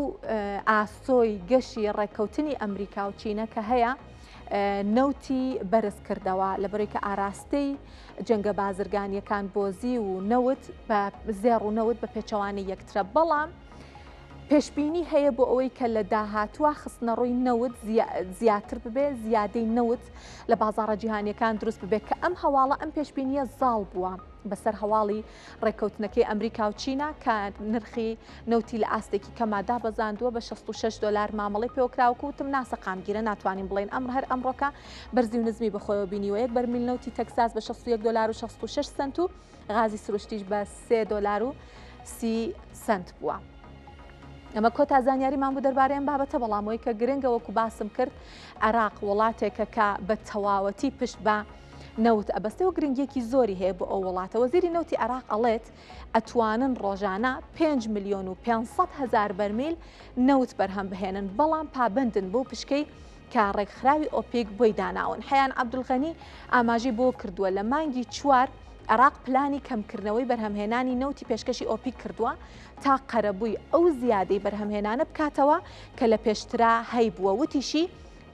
ئاسۆی گەشی ڕێککەوتنی ئەمریکا و چینە کە هەیە نەوتی بەرز کردەوە لە بەرەی کە ئاراستەی جەنگە بازرگانیەکان بۆ زیو و نەوت بە زێڕ و نەوت بە پێچەوانەی یەکترە بەڵام پێشبینی هەیە بۆ ئەوەی کە لە داهاتووە خستنەڕووی نەوت زیاتر ببێ، زیادەی نەوت لە بازاڕە جیهانییەکان دروست ببێ کە ئەم هەواڵە ئەم پێشبینییە زاڵ بووە بەسەر هەواڵی ڕێککەوتنەکەی ئەمریکا و چینا کە نرخی نەوتی لە ئاستێکی کەما دابەزاندووە بە 66 دۆلار مامەڵەی پێوەکراوە کە وتم ناسەقامگیرە ناتوانین بڵێین ئەمڕ هەر ئەمڕۆکە بەرزی و نزمی بەخۆیەوە بینیوە یەک بەرمیل نەوتی تەکساس بە 61 دۆلار و 66 سەنت و غازی سروشتیش بە سێ دۆلار و سی سەنت بووە. ئەمە کۆتا زانیاریمان بوو دەربارەی ئەم بابەتە بەڵام ئەوەی کە گرنگە وەکو باسم کرد عێراق وڵاتێکە کە بە تەواوەتی پشت بە نەوت ئەبەستێ و گرنگیەکی زۆری هەیە بۆ ئەو وڵاتە وەزیری نەوتی عێراق ئەڵێت ئەتوانن ڕۆژانە 5 ملیۆن و 500 هەزار بەرمیل نەوت بەرهەم بهێنن بەڵام پابەندن بەو پشکەی کە ڕێکخراوی ئۆپیک بۆی داناون. حەیان عەبدولغەنی ئاماژەی بەوە کردووە، لە مانگی چوار عێراق پلانی کەمکردنەوەی بەرهەمهێنانی نەوتی پێشکەشی ئۆپیک کردووە تا قەرەبووی ئەو زیادەی بەرهەمهێنانە بکاتەوە کە لە پێشترا هەیبووە، وتیشی،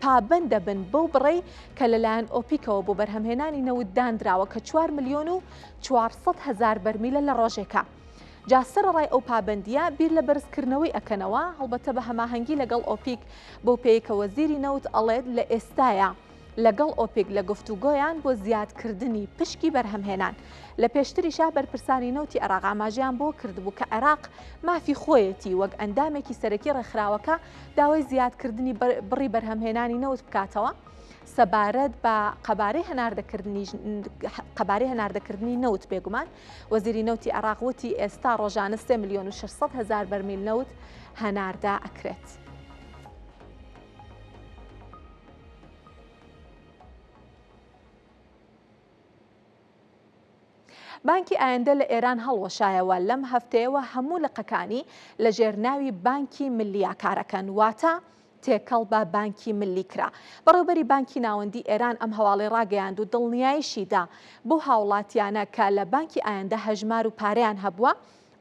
پابەند دەبن بەو بڕەی کە لەلایەن ئۆپیکەوە بۆ بەرهەمهێنانی نەوت داندراوە کە چوار ملیۆن و 400 هەزار بەرمیلە لە ڕۆژێکا. جا سەرەڕای ئەو پابەندییە بیر لە بەرزکردنەوەی ئەکەنەوە، هەڵبەتە بە هەماهەنگی لەگەڵ ئۆپیک، بەو پێیەی کە وەزیری نەوت ئەڵێت لە ئێستایا لەگەڵ ئۆپیک لە گفتوگۆیان بۆ زیادکردنی پشکی بەرهەمهێنان. لە پێشتریشا بەرپرسانی نەوتی عێراق ئاماژەیان بەوە کردبوو کە عێراق مافی خۆیەتی وەک ئەندامێکی سەرەکی ڕێکخراوەکە داوای زیادکردنی بڕی بەرهەمهێنانی نەوت بکاتەوە. سەبارەت بە قەبارەی هەناردەکردنی قەبارەی هەناردەکردنی نەوت بێگومان وەزیری نەوتی عێراق وتی ئێستا ڕۆژانە 3 ملیۆن و 600 هەزار بەرمیل نەوت هەناردە ئەکرێت. بانکی ئایندە لە ئێران هەڵوەشایەوە، لەم هەفتەیەوە هەموو لقەکانی لە ژێر ناوی بانکی ملییا کارەکەن، واتە تێکەڵ بە بانکی ملی کرا. بەڕێوبەری بانکی ناوەندی ئێران ئەم هەواڵەی ڕاگەیاند و دڵنیایشی دا بەو هاوڵاتیانە کە لە بانکی ئایندە هەژمار و پارەیان هەبووە،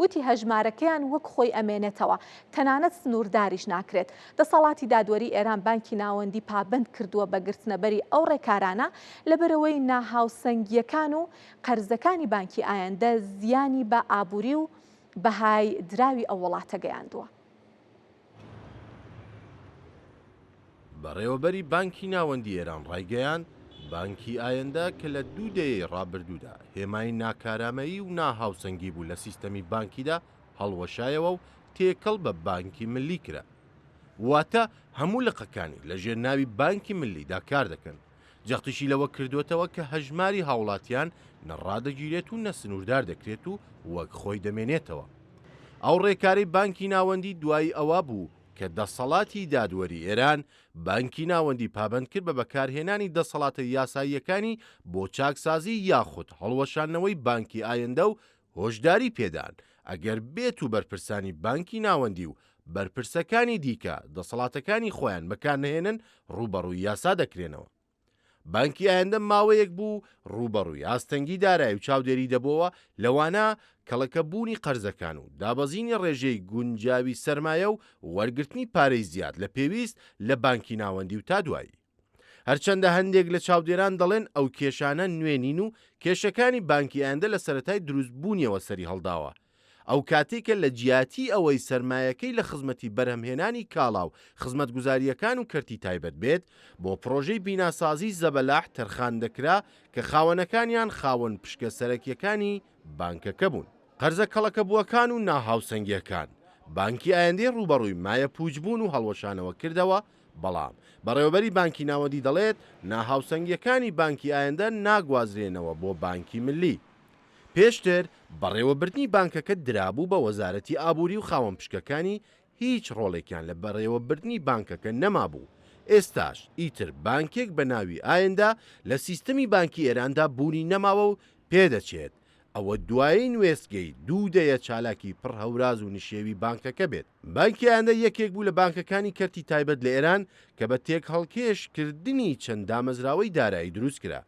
وتی هەژمارەکەیان وەک خۆی ئەمێنێتەوە، تەنانەت سنوورداریش ناکرێت. دەسەڵاتی دادوەری ئێران بانکی ناوەندی پابەند کردووە بە گرتنەبەری ئەو ڕێکارانە، لەبەرئەوەی ناهاوسەنگییەکان و قەرزەکانی بانکی ئایندە زیانی بە ئابووری و بەهای دراوی ئەو وڵاتە گەیاندووە. بەڕێوەبەری بانکی ناوەندی ئێران ڕایگەیاند، بانکی ئایندە کە لە دوو دەیەی ڕابردوودا هێمای ناکارامەیی و ناهاوسەنگی بوو لە سیستەمی بانکیدا هەڵوەشایەوە و تێکەڵ بە بانکی ملی کرا. واتە هەموو لقەکانی لە ژێر ناوی بانکی ملیدا کار دەکەن. جەختیشی لەوە کردووەتەوە کە هەژماری هاوڵاتیان نە ڕادەگیرێت و نە سنووردار دەکرێت و وەک خۆی دەمێنێتەوە. ئەو ڕێکارەی بانکی ناوەندی دوای ئەوە بوو. کە دەسەڵاتی دادوەری ئێران بانکی ناوەندی پابەند کرد بە بەکارهێنانی دەسەڵاتە یاساییەکانی بۆ چاکسازی یاخود هەڵوەشاندنەوەی بانکی ئایندە و هۆشداری پێدان ئەگەر بێت و بەرپرسانی بانکی ناوەندی و بەرپرسەکانی دیکە دەسەڵاتەکانی خۆیان بەکارنەهێنن ڕووبەڕووی یاسا دەکرێنەوە. بانکی ئایندە ماوەیەک بوو ڕووبەڕووی ئاستەنگی دارایی و چاودێری دەبۆوە، لەوانە کەڵەکەبوونی قەرزەکان و دابەزینی ڕێژەی گونجاوی سەرمایە و وەرگرتنی پارەی زیاد لە پێویست لە بانکی ناوەندی و تا دوایی. هەرچەندە هەندێک لە چاودێران دەڵێن ئەو کێشانە نوێ نین و کێشەکانی بانکی ئایندە لە سەرەتای دروستبوونیەوە سەریهەڵداوە، ئەو کاتەی کە لە جیاتی ئەوەی سەرمایەکەی لە خزمەتی بەرهەمهێنانی کاڵا و خزمەتگوزارییەکان و کەرتی تایبەت بێت، بۆ پڕۆژەی بیناسازیی زەبەلاح تەرخان دەکرا کە خاوەنەکانیان خاوەن پشکە سەرەکییەکانی بانکەکە بوون. قەرزە کەڵەکەبووەکان و ناهاوسەنگییەکان، بانکی ئایندەی ڕووبەڕووی مایەپووچبوون و هەڵوەشانەوە کردەوە، بەڵام بەڕێوەبەری بانکی ناوەندی دەڵێت، ناهاوسەنگییەکانی بانکی ئایندە ناگوازرێنەوە بۆ بانکی ملی. پێشتر بەڕێوەبردنی بانکەکە درابوو بە وەزارەتی ئابووری و خاوەن پشکەکانی هیچ ڕۆڵێکیان لە بەڕێوەبردنی بانکەکە نەمابوو، ئێستاش ئیتر بانکێک بە ناوی ئایندە لە سیستمی بانکی ئێراندا بوونی نەماوە و پێدەچێت ئەوە دوایین وێستگەی دوو دەیە چالاکی پڕ هەوراز و نشێوی بانکەکە بێت. بانکی ئایندە یەکێک بوو لە بانکەکانی کەرتی تایبەت لە ئێران کە بە تێکهەڵکێش کردنی چەند دامەزراوەی دارایی دروستکرا.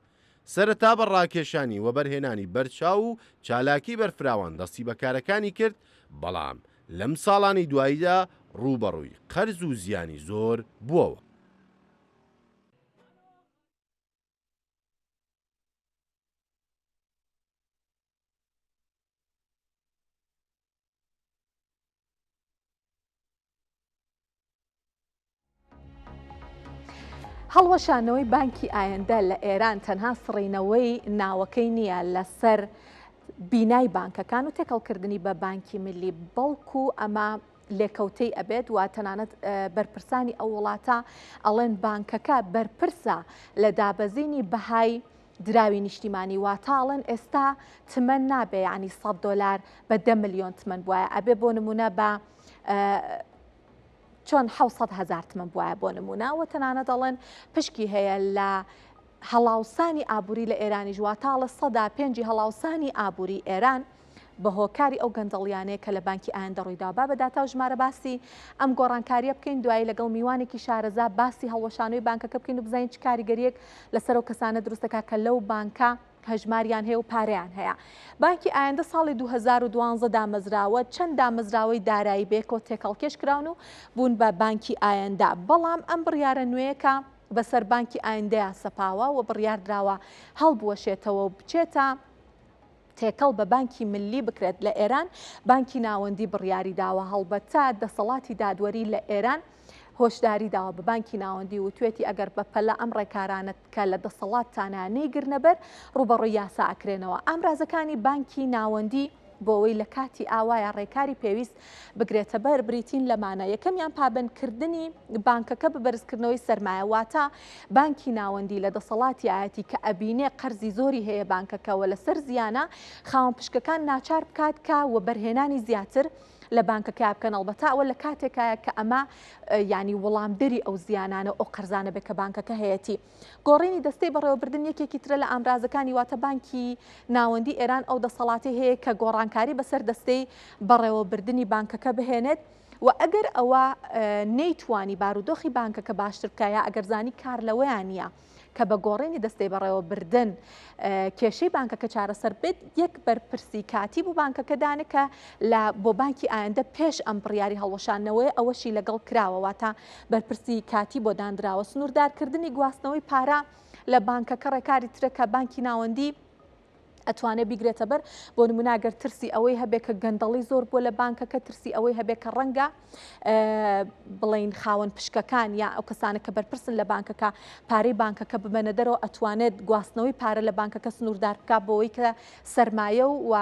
سەرەتا بە ڕاکێشانی وەبەرهێنانی بەرچاو و چالاکی بەرفراوان دەستی بە کارەکانی کرد، بەڵام لەم ساڵانەی دواییدا ڕووبەڕووی قەرز و زیانی زۆر بووەوە. هەڵوەشانەوەی بانکی ئایندە لە ئێران تەنها سڕینەوەی ناوەکەی نییە لەسەر بینای بانکەکان و تێکەڵکردنی بە بانکی ملی بەڵکو ئەمە لێکەوتەی ئەبێت و تەنانەت بەرپرسانی ئەو وڵاتە ئەڵێن بانکەکە بەرپرسە لە دابەزینی بەهای دراوی نیشتیمانی واتە ئەڵێن ئێستا تمەن نابێ یعنی 100 دلار بە 10 ملیۆن تمەن بواە ئەبێ بۆ نمونە بە چۆن 600 هزار تمەن بواە بۆ نمونە و تەنانەت دەڵێن پشکی هەیە لە هەڵاوسانی ئابووری لە ئێرانیش واتاڵە سەدا پێنجی هەڵاوسانی ئابووری ئێران بە هۆکاری ئەو گەندەڵیانەیە کە لە بانکی ئایندە ڕوویداوە. با بە داتا و ژمارە باسی ئەم گۆڕانکارییە بکەین، دوایی لەگەڵ میوانێکی شارەزا باسی هەڵوەشانەوەی بانکەکە بکەین و بزانین چ کاریگەرییەک لەسەر ئەو کەسانە دروست دەکات کە لەو بانکە هەژماریان هەیە و پارەیان هەیە. بانکی ئایندە ساڵی 2012 دامەزراوە، چەند دامەزراوەی دارایی بەیەکەوە تێکهەڵکێش کراون و بوون بە بانکی ئایندە، بەڵام ئەم بڕیارە نوێیەکە بەسەر بانکی ئایندەیا سەپاوە و بڕیاردراوە هەڵبوەشێتەوە و بچێتە تێکەڵ بە بانکی ملی بکرێت لە ئێران، بانکی ناوەندی بڕیاری داوە، هەڵبەتە دەسەڵاتی دادوەری لە ئێران هۆشداری داوە بە بانکی ناوەندی وتوێتی ئەگەر بەپەلە ئەم ڕێکارانە کە لە دەسەڵاتتانە نەیگرنە بەر ڕووبەڕووی یاسا ئەکرێنەوە. ئامرازەکانی بانکی ناوەندی بۆ ئەوەی لە کاتی ئاوایا ڕێکاری پێویست بگرێتەبەر بریتین لەمانە، یەکەمیان پابەندکردنی بانکەکە بە بەرزکردنەوەی سەرمایە، واتە بانکی ناوەندی لە دەسەڵاتیایەتی کە ئەبینێ قەرزی زۆری هەیە بانکەکە و لەسەر زیانە، خاوەن پشکەکان ناچار بکات کە وەبەرهێنانی زیاتر لە بانکەکەیا بکەن، ئەڵبەتە ئەوە لە کاتێکایە کە ئەمە یانی وەڵامدەری ئەو زیانانە و ئەو قەرزانە بێت کە بانکەکە هەیەتی. گۆڕینی دەستەی بەڕێوەبردن یەکێکی ترە لە ئامرازەکانی واتە بانکی ناوەندی ئێران ئەو دەسەڵاتەی هەیە کە گۆڕانکاری بەسەر دەستەی بەڕێوەبردنی بانکەکە بهێنێت و ئەگەر ئەوە نەیتوانی بارودۆخی بانکەکە باشتر بکە یا ئەگەر زانی کار لەوەیان نییە کە بە گۆڕینی دەستەی بەڕێوەبردن کێشەی بانکەکە چارەسەر بێت یەک بەرپرسی کاتی بۆ بانکەکە دانێ کە لە بۆ بانکی ئایندە پێش ئەم بڕیاری هەڵوەشاندنەوەیە ئەوەشی لەگەڵ کراوە واتە بەرپرسی کاتی بۆ دانراوە سنووردارکردنی گواستنەوەی پارە لە بانکەکە ڕێکاری ترە کە بانکی ناوەندی ئەتوانێت بیگرێتە بەر بۆ نمونە گەر ترسی ئەوەی هەبێت کە گەندەڵی زۆر بووە لە بانکەکە ترسی ئەوەی هەبێت کە ڕەنگە بڵین خاوەن پشکەکان یا ئەو کەسانە کە بەرپرسن لە بانکەکە پارەی بانکەکە ببەنە دەرەوە ئەتوانێت گواستنەوەی پارە لە بانکەکە سنووردار بکات بۆی کە سەرمایە و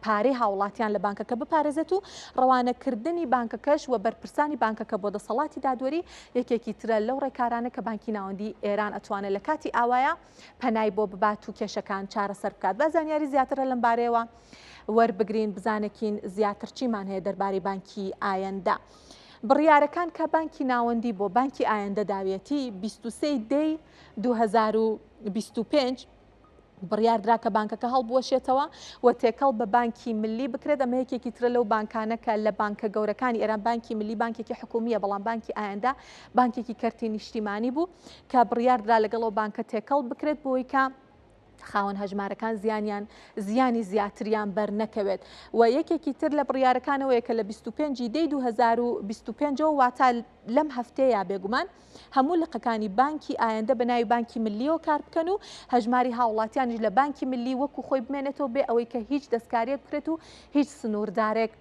پارەی هاوڵاتیان لە بانکەکە بپارێزێت و ڕەوانەکردنی بانکەکەش و بەرپرسانی بانکەکە بۆ دەسەڵاتی دادوەری یەکێکی ترە لەو ڕێکارانە کە بانکی ناوەندی ئێران ئەتوانێت لە کاتی ئاوایە پەنای بۆ ببات و کێشەکان چارەسەر بکات. با زانیاری زیاترە لەم بارەیەوە وەربگرین بزانێکین زیاتر چیمان هەیە دەربارەی بانکی ئایندە. بڕیارەکان کە بانکی ناوەندی بۆ بانکی ئایندە داویەتی 23 دەی 2025 بڕیاردرا کە بانکەکە هەڵبوەشێتەوە و تێکەڵ بە بانکی ملی بکرێت، ئەمە یەکێکی ترە لەو بانکانە کە لە بانکە گەورەکانی ئێران، بانکی ملی بانکێکی حکومییە، بەڵام بانکی ئایندە بانکێکی کەرتی نیشتیمانی بوو کە بڕیاردرا لەگەڵ ئەو بانکە تێکەڵ بکرێت بۆی کە خاوەن هەژمارەکان زیانیان زیانی زیاتریان بەر نەکەوێت و یەکێکی تر لە بڕیارەکانەوەیە کە لە 25 دەی 2025 ەوە واتا لەم هەفتەیە بێگومان هەموو لقەکانی بانکی ئایندە بە ناوی بانکی ملیەوە کار بکەن و هەژماری هاوڵاتیانیش لە بانکی ملی وەکو خۆی بمێنێتەوە بێ ئەوەی کە هیچ دەستکاریەک بکرێت و هیچ سنووردارێک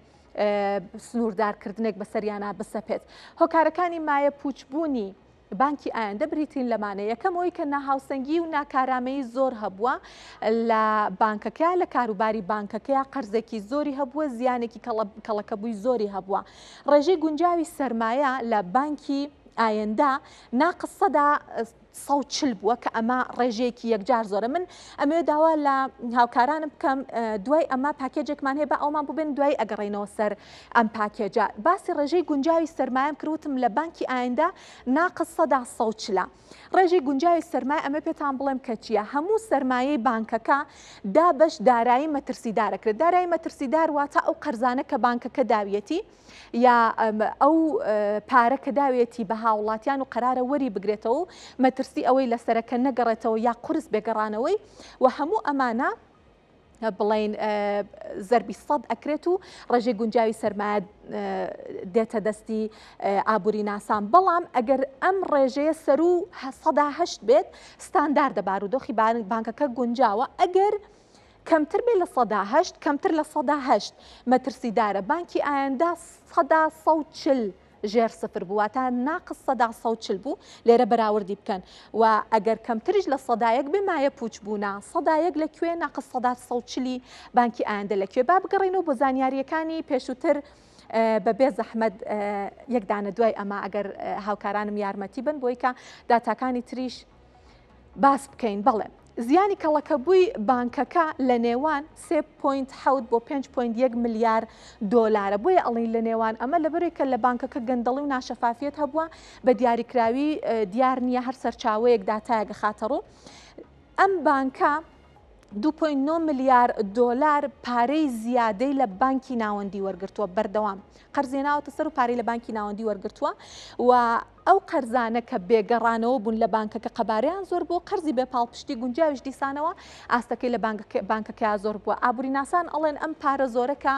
سنووردارکردنێک بەسەریانە بسەپێت. هۆکارەکانی مایە پوچبوونی بانکی ئایندە بریتین لەمانە، یەکەم ئەوەی کە ناهاوسەنگی و ناکارامەیی زۆر هەبووە لە بانکەکە لە کاروباری بانکەکەیا قەرزێکی زۆری هەبووە زیانێکی کەڵەکەبووی زۆری هەبووە ڕێژەی گونجاوی سەرمایە لە بانکی ئایندە ناقس سەدا 140 بووە کە ئەمە ڕێژەیەکی یەکجار زۆرە من ئەمەوێ داوا لە هاوکارانم بکەم دوای ئەمە پاکێجێکمان هەیە بە ئەومان ببێن دوای ئەگەڕێینەوە سەر ئەم پاکێجە باسی ڕێژەی گونجاوی سەرمایەم کرد وتم لە بانکی ئایندە ناقس سەدا 140 ڕێژەی گونجاوی سەرمایە ئەمە پێتان بڵێم کە چییە هەموو سەرمایەی بانکەکە دابەش دارایی مەترسیدارە کرد دارایی مەترسیدار واتە ئەو قەرزانە کە بانکەکە داویەتی یا ئەو پارە کە داوێتی بە هاوڵاتیان و قەرارە وەری بگرێتەوە و مەترسی ئەوەی لەسەرە کە نەگەڕێتەوە یا قورس بێگەڕانەوەی و هەموو ئەمانە بڵین زەربی سەد ئەکرێت و ڕێژەی گونجاوی سەرمایە دێتە دەستی ئابووری ناسان بەڵام ئەگەر ئەم ڕێژەیە سەرو سەدا هەشت بێت ستانداردە بارودۆخی بانکەکە گونجاوە ئەگەر کەمتر بێت 8% کەمتر لە 8% مەترسیدارە بانکی ئایندە 140 ژێر سفر بوو واتە ناقس 140 بوو لێرە بەراوردی بکەن و ئەگەر کەمتریش لە سەدا یەک بێ مایە پوچ بوونە سەدا یەک لە کوێ ناقس 140 بانکی ئایندە لە کوێ با بگەڕێینەوە بۆ زانیارییەکانی پێشووتر بە بێ زەحمەت یەک دانە دوای ئەمە ئەگەر هاوکارانم یارمەتی بن بۆی کە داتاکانی تریش باس بکەین بەڵێ زیانی کەڵەکەبووی بانکەکە لە نێوان 3.7 بۆ 5.1 ملیار دۆلارە بۆیە ئەڵین لە نێوان ئەمە لەبەرێک کە لە بانکەکە گەندەڵی و ناشەفافیەت هەبووە بە دیاریکراوی دیار نییە هەر سەرچاوەیەک داتایەک خاتەڕوو ئەم بانکە 2.9 ملیار دۆلار پارەی زیادەی لە بانکی ناوەندی وەرگرتووە بەردەوام قەرزی ناوەتە سەر و پارەی لە بانکی ناوەندی وەرگرتووە و ئەو قەرزانە کە بێگەڕانەوە بوون لە بانکەکە قەبارەیان زۆر بووە، قەرزی بێ پاڵپشتی گونجاویش دیسانەوە ئاستەکەی لە بانکەکەیا زۆر بووە. ئابووریناسان ئەڵێن ئەم پارە زۆرە کە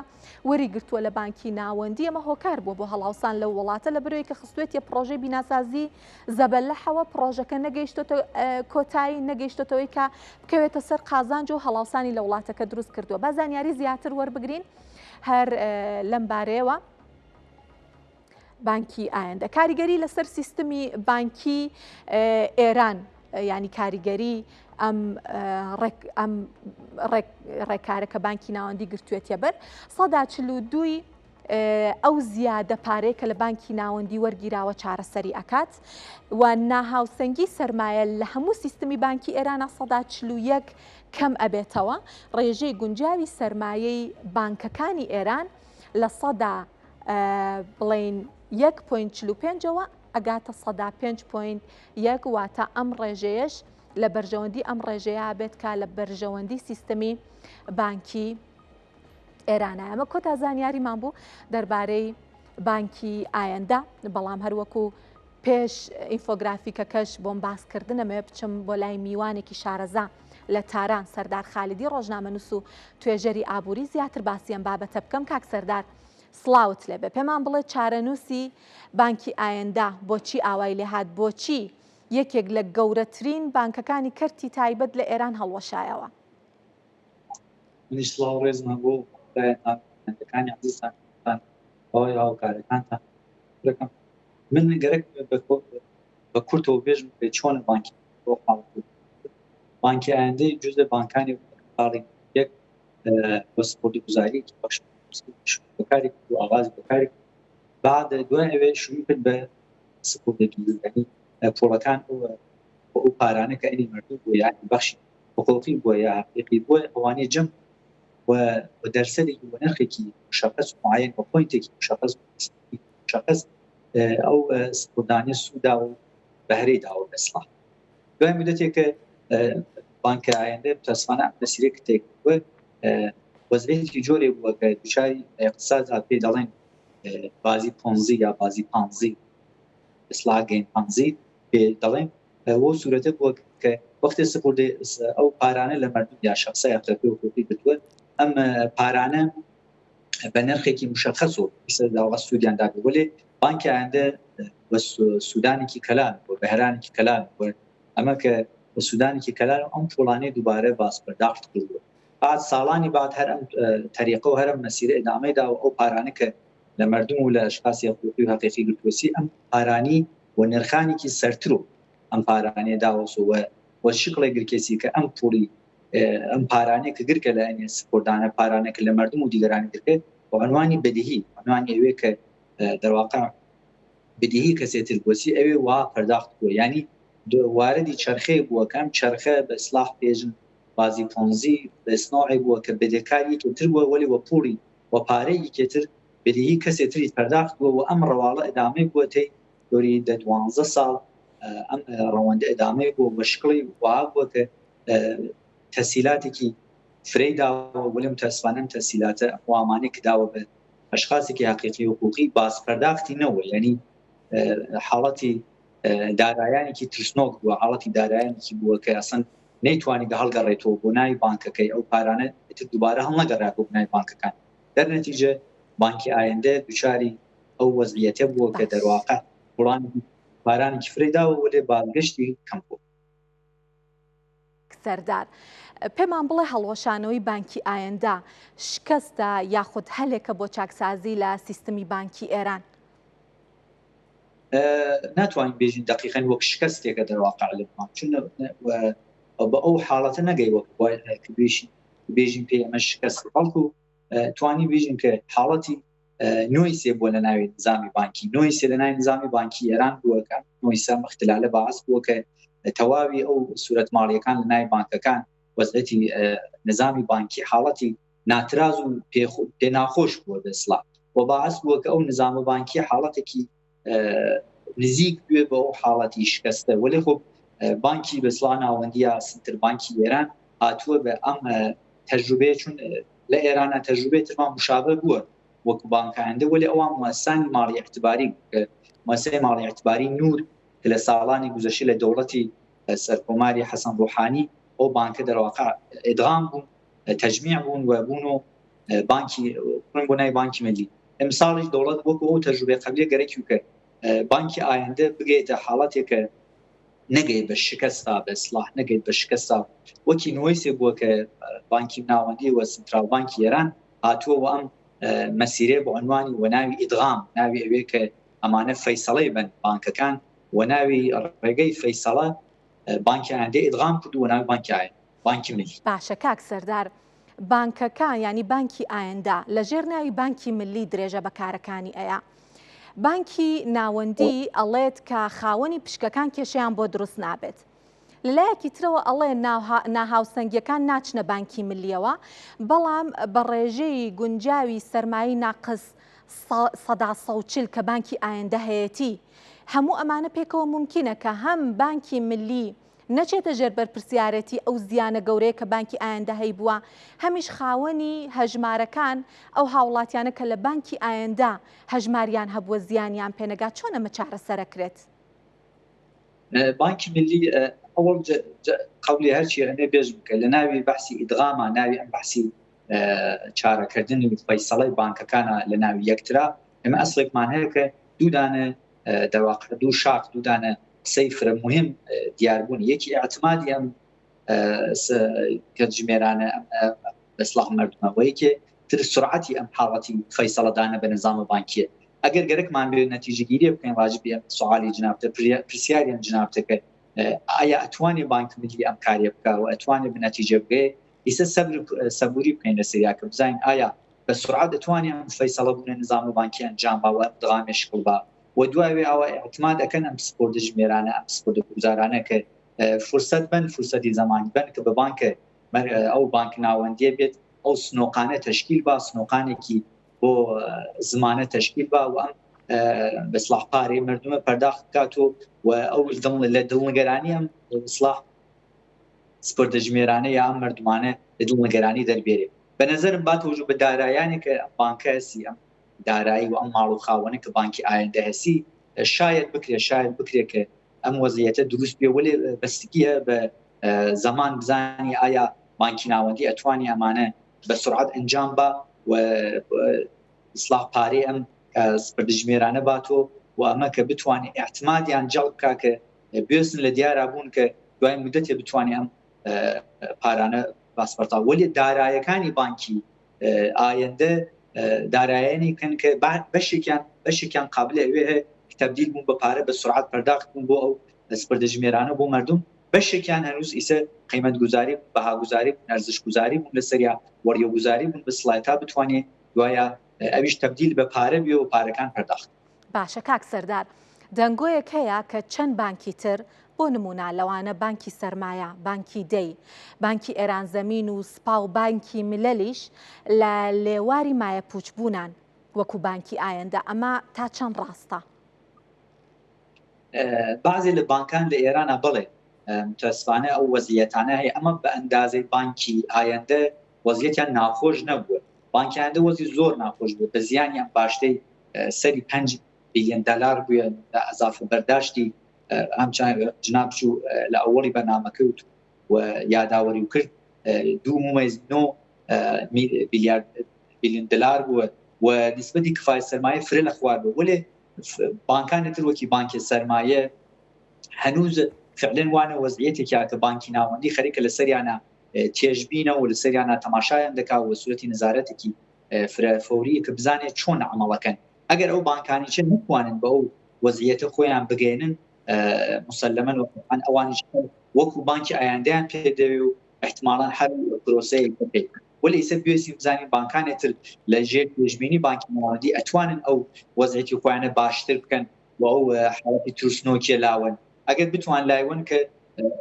وەری گرتووە لە بانکی ناوەندی ئەمە هۆکار بووە بۆ هەڵاوسان لەو وڵاتە لەبەرئەوەی کە خستوێتیە پڕۆژەی بیناسازی زەبەلەحەوە پڕۆژەکە نەگەیشتۆتە کۆتایی نەگەیشتۆتەوەی کە بکەوێتە سەر قازانج و هەڵاوسانی لە وڵاتەکە دروست کردووە. با زانیاری زیاتر وەربگرین هەر لەم بارەیەوە. بانکی ئایندە کاریگەری لەسەر سیستمی بانکی ئێران ینی کاریگەری ئەم ئەم ڕێکارە کە بانکی ناوەندی گرتوێتە بەر سەدا دووی ئەو زیادە پارەیە کە لە بانکی ناوەندی وەرگیراوە چارەسەری ئەکات و ناهاوسەنگی سەرمایە لە هەموو سیستمی بانکی ئێرانە سەدا 41 کەم ئەبێتەوە ڕێژەی گونجاوی سەرمایەی بانکەکانی ئێران لە سەدا بڵێین یەک point 45 ەوە ئەگاتە سەدا پێنج point یەک واتە ئەم ڕێژەیەش لە بەرژەوەندی ئەم ڕێژەیە بێت کە لە بەرژەوەندی سیستمی بانکی ئێرانە ئەمە کۆتا زانیاریمان بوو دەربارەی بانکی ئایندە بەڵام هەروەکو پێش ئینفۆگرافیکەکەش بۆم باسکردن ئەمەوێ بچم بۆ لای میوانێکی شارەزا لە تاران سەردار خالیدی ڕۆژنامەنووس و توێژەری ئابووری زیاتر باسی ئەم بابەتە بکەم کاک سەردار سڵاوت لێبێ پێمان بڵێ چارەنووسی بانکی ئایندە بۆچی ئاوای لێهات بۆچی یەکێک لە گەورەترین بانکەکانی کەرتی تایبەت لە ئێران هەڵوەشایەوە؟ منیش سڵاو ڕێزم هەبوو بینەرانی عەزیزتان تەواوی هاوکارەکانتان دەکەم من گەرەک بە کورتەوە بێژم کە چۆنە بانکی بۆ حاڵەت بانکی ئایندەی جزء بانکانی ساڵی یەک بە سپۆرتی گوزاری بەخش بەکاری و ئاغازی بەکاری بعد دوای ئەوێ شروع کرد بە سپۆرتێکی یعنی پوڵەکان ئەو پارانە کە ئەنی مردوو بۆ یعنی بەخشی حقوقی بووە یا حقیقی بووە ئەوانەی جەم و دەرسەدێکی و نرخێکی مشخص معین و point ێکی مشخص مشخص. ئەو سپردانە سوودا و بەهرەی داوە بە ئیسڵاح. دوای مدەتێک کە بانکە ئایندە متاسفانە ئەم مەسیرە کە تێک بووە وەزعیەتێکی جۆرێ بووە کە دوچاری اقتصاد پێ دەڵێن بازی پۆنزی یا بازی پانزی ئیسڵاح گەین پانزی پێ دەڵێن وەو سورەتە بووە کە وەختێ سپردێ ئەو پارانە لە مردم یا شخصە یا خەفی و حقوقی گرتووە ئەم پارانە بە نرخێکی مشخص و داوا سوودیان دابێ وەلێ بانکی ئایندە بە سوودانێکی کەلان بووە بەهرانێکی کەلان بووە ئەمە کە بە سوودانێکی کەلان و ئەم پوڵانەی دووبارە باس پەرداخت کردووە بعد ساڵانی بعد هەر ئەم تەریقە و هەر ئەم مەسیرە ئیدامەی دا و ئەو پارانە کە لە مردم و لە ئەشخاصی حقوقی و حەقیقی گرتووەسی ئەم پارانی و نرخانێکی سەرتر و ئەم پارانەی داوەسۆ و وە شکڵێ گرکێسی کە ئەم پوڵی ئەم پارانەی کە گرکە لە ئەنێ سپۆردانە پارانە کە لە مردم و دیگەرانی گرکە بە عنوانی بەدیهی عنوانی ئەوێ کە دەرواقع بدیهی کەسێتر بۆچی ئەوێ وا پەرداخت بووە ینی واردی چرخەیە بووە کەم چرخە بە ئیسلاح پێژن بازی پۆنزی بە ئسنۆعێک بووە کە بدەکار یەکێتر بووە وەلی وە پوڵی و پارەی یەکێتر بدیهی کەسێتری پەرداخت بووە و ئەم ڕەواڵە ئەدامەی بووە تەی دۆری دە دوانزە ساڵ ئەم ڕەوەندە ئەدامەی بووە بە شکڵی وا بووە کە تەسیلاتێکی فرەی داوە وەلێ متاسفانە ئەم تەسیلاتە وامانەی کە داوە بە ئەشخاصێکی حقیقی حقوقی باز پەرداختی نەوە یعنی حاڵەتی دارایانێکی ترسنۆک بووە حاڵەتی دارایانێکی بووە کە ئەسەن نەیتوانی گە هەڵگەڕێتەوە بۆ ناوی بانکەکەی ئەو پارانە ئیتر دووبارە هەڵنەگەڕا بۆ ناوی بانکەکان دەرنەتیجە بانکی ئایندە دوچاری ئەو وەزعیەتە بووە کە دەرواقع وڵان پارانێکی فرەی داوە وەلێ بازگەشتی کەم بوو. سەردار، پێمان بڵێ هەڵوەشانەوەی بانکی ئایندە شکەستە یاخود هەلێکە بۆ چاکسازی لە سیستمی بانکی ئێران؟ ناتوانین بێژین دقیقا وەک شکستێکە دەرواقع لە بانک چون بە ئەو حاڵەتە نەگەی وەک بێژین پێ ئەمە شکست بەڵکو توانی بێژین کە حاڵەتی نۆیسێ بووە لە ناوی نظامی بانکی نۆیسێ لە ناوی نظامی بانکی ئێران بووە کە نۆیسە مختلالە باعث بووە کە تەواوی ئەو سوورەت ماڵیەکان لە ناوی بانکەکان وەزعەتی نظامی بانکی حاڵەتی ناتراز و پێ ناخۆش بووە بەسڵا و باعث بووە کە ئەو نظامە بانکی حاڵەتێکی نزیک بێ بە ئەو حاڵەتی شکستە وەلێ خۆ بانکی بەسڵا ناوەندیە سنتر بانکی ئێران هاتووە بە ئەم تەجروبەیە چون لە ئێرانە تەجروبەی ترمان مشابه بووە وەکو بانکایندە وەلی ئەوان موسانی ماڵی اعتباری مؤسسەی ماڵی اعتباری نور کە لە ساڵانی گوزەشتە لە دەوڵەتی سەرکۆماری حەسەن ڕوحانی ئەو بانکە دەرواقع ئیدغام بوون تەجمیع بوون و بوون و بانکی بڕن بۆ ناوی بانکی ملی ئەمساڵیش دەوڵەت وەکو ئەو تەجروبەی قەبلێ گەرەکی کرد بانکی ئایندە بگەیتە حاڵەتێک کە نەگەیت بە شکستا بە ئیسلاح نەگەیت بە شکستا وەکی نوەیسێ بووە کە بانکی ناوەندی و سنترال بانکی ئێران هاتووە و ئەم مەسیرێ بە عنوانی و ناوی ئیدغام ناوی ئەوێ کە ئەمانە فەیسەڵەی بن بانکەکان و ناوی ڕێگەی فەیسەڵە بانکی ئایندە ئیدغام کرد و ناوی بانکی ئایندە بانکی ملی. باشە کاک سەردار بانکەکان یانی بانکی ئایندە لە ژێر ناوی بانکی ملی درێژە بە کارەکانی ئەیا بانکی ناوەندی ئەڵێت کە خاوەنی پشکەکان کێشەیان بۆ دروست نابێت لەلایەکی ترەوە ئەڵێ ناهاوسەنگیەکان ناچنە بانکی ملیەوە بەڵام بە ڕێژەی گونجاوی سەرمایی ناقس 140 کە بانکی ئایندە هەیەتی هەموو ئەمانە پێکەوە ممکنە کە هەم بانکی ملی نەچێتە ژێر بەرپرسیارێتی ئەو زیانە گەورەیە کە بانکی ئایندە هەیبووە، هەمیش خاوەنی هەژمارەکان، ئەو هاوڵاتیانە کە لە بانکی ئایندە هەژماریان هەبووە زیانیان پێنەگات، چۆن ئەمە چارەسەرەکرێت؟ بانکی ملی ئەوەڵ قەولی هەرچی ئەمێ بێژم کە لە ناوی بەحسی ئیدغاما ناوی ئەم بەحسی چارەکردن و فەیسەڵەی بانکەکانە لە ناوی یەکترا ئێمە ئەسڵێکمان هەیە کە دوو دانە دەواقع دوو شاخ دوو دانە قسەی فرە مهم دیار بوون یەکی اعتمادی ئەم کەجمێرانە ئەسلاح مردمە و یەکێ تر سرعەتی ئەم حاڵەتی فەیسەڵەدانە بە نظامە بانکیە ئەگەر گەرەکمان بێ نەتیجەگیریە بکەین ڕاجبی ئەم سوالی جنابتە پرسیاری ئەم جنابتە کە ئایا ئەتوانێ بانک ملی ئەم کاریە بکا و ئەتوانێ بە نەتیجە بگەێ ئیسە سەبر سەبوری بکەین لە سەریا کە بزانین ئایا بە سرعەت ئەتوانێ ئەم فەیسەڵە بوونە نظامە بانکی ئەنجام با و ئەم دغامێ شکڵ با و دوای ئەوە اعتماد ئەکەن ئەم سپۆردە ژمێرانە ئەم سپۆردە گوزارانە کە فرسەت بن فرسەتی زەمانی بن کە بە بانکە ئەو بانک ناوەندیە بێت ئەو سنۆقانە تەشکیل با سنۆقانێکی بۆ زمانە تەشکیل با و ئەم. بە سڵاح پارەی مردمە پەرداخت بکات و و ئەو دڵ لە دڵنگەرانی ئەم سڵاح سپردەژمێرانە یا ئەم مردمانە لە دڵنگەرانی دەربێرێ. بە نەزەرم با تەوجو بە دارایانێک کە ئەم بانکە هەسی ئەم دارایی و ئەم ماڵ و خاوەنە کە بانکی ئایندە هەسی شاید بکرێ شاید بکرێ کە ئەم وەزعیەتە دروست بێ وەلێ بەستگیە بە زەمان بزانی ئایا بانکی ناوەندی ئەتوانی ئەمانە بە سرعەت ئەنجام با و ئیسلاح پارەی ئەم سپردژمێرانە باتۆ و ئەمە کە بتوانێت اعتمادیان جەڵب بکا کە بێسن لە دیارا بوون کە دوای مدەتێ بتوانێت ئەم پارانە باسپەرتا وەلێ دارایەکانی بانکی ئایندە دارایانی کەن کە بەشێکیان بەشێکیان قابلە ئەوێ هەیە تەبدیل بوون بە پارە بە سرعەت پەرداخت بوون بۆ ئەو سپردەژمێرانە بۆ مردم بەشێکیان هەنووز ئیسە قیمەت گوزاری بەها گوزاری ئەرزش گوزاری بوون لەسەریا وەڕیەگوزاری بوون بە سڵای تا بتوانێ دوایە ئەویش تەبدیل بە پارە بێ و پارەکان پەرداخت. باشە کاک سەردار دەنگۆیەک هەیە کە چەند بانکی تر بۆ نموونە لەوانە بانکی سەرمایە، بانکی دەی، بانکی ئێران زەمین و سپا و بانکی میللیش لە لێواری مایەپووچبوونان وەکوو بانکی ئایەندە ئەمە تا چەند ڕاستە؟ بەعزێ لە بانکان لە ئێرانا بەڵێ متاسفانە ئەو وەزعیەتانە هەیە ئەمە بە ئەندازەی بانکی ئایەندە وەزعیەتیان ناخۆش نەبووە بانکی ئایەندە وەزی زۆر ناخۆش بوو بە زیانی ئەم باشتەی سەری 5 بیلیۆن دلار بووە لە ئەزافە بەرداشتی ئەم جناب چوو لە ئەوەڵی بەرنامەکە وت و یاداوەری و کرد دوو ممیز نۆ بیلیارد بیلیۆن دلار بووە و نسبەتی کفای سەرمایە فرە لە خوار بوو وەلێ بانکانی تر وەکی بانکی سەرمایە هەنووز فعلەن وانە وەزعیەتێکیا کە بانکی ناوەندی خەریکە لەسەریانە تێژبینە و لەسەریانە تەماشایان دەکا و سورەتی نەزارەتێکی فرە فەوریە کە بزانێت چۆن عمەڵەکەن ئەگەر ئەو بانکانی چ نتوانن بە ئەو وەزعیەتە خۆیان بگەێنن مسلمەن و ئەوانیش وەکو بانکی ئایندەیان پێ دەوێ و احتمالاً هەر پرۆسەیەک بکەیت وەلی ئیسە بوێسین بزانین بانکانی تر لە ژێر پێشبینی بانکی ناوەندی ئەتوانن ئەو وەزعیەتی خۆیانە باشتر بکەن و ئەو حاڵەتی ترسنۆکیە لاون ئەگەر بتوان لایون کە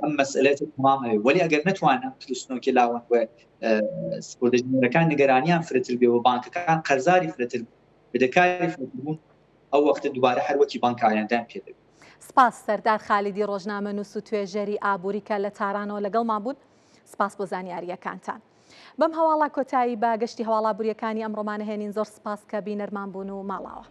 ئەم مەسئلەت تەمام ئەوێ وەلی ئەگەر نەتوان ئەم ترسنۆکی لاون و سپۆردەژمێرەکان نیگەرانیان فرەتر بێ و بانکەکان قەرزاری فرەتر بدەکاری فرەتر بوون ئەو وەختە دووبارە هەر وەکی بانک ئایندەیان پێ دەبێت. سپاس سەردار خالیدی ڕۆژنامەنووس و توێژەری ئابووری کە لە تارانەوە لەگەڵمان بوون سپاس بۆ زانیارییەکانتان. بەم هەواڵە کۆتایی بە گەشتی هەواڵ ئابوورییەکانی ئەمڕۆمان ئەهێنین زۆر سپاس کە بینەرمان بوون و ماڵاوا.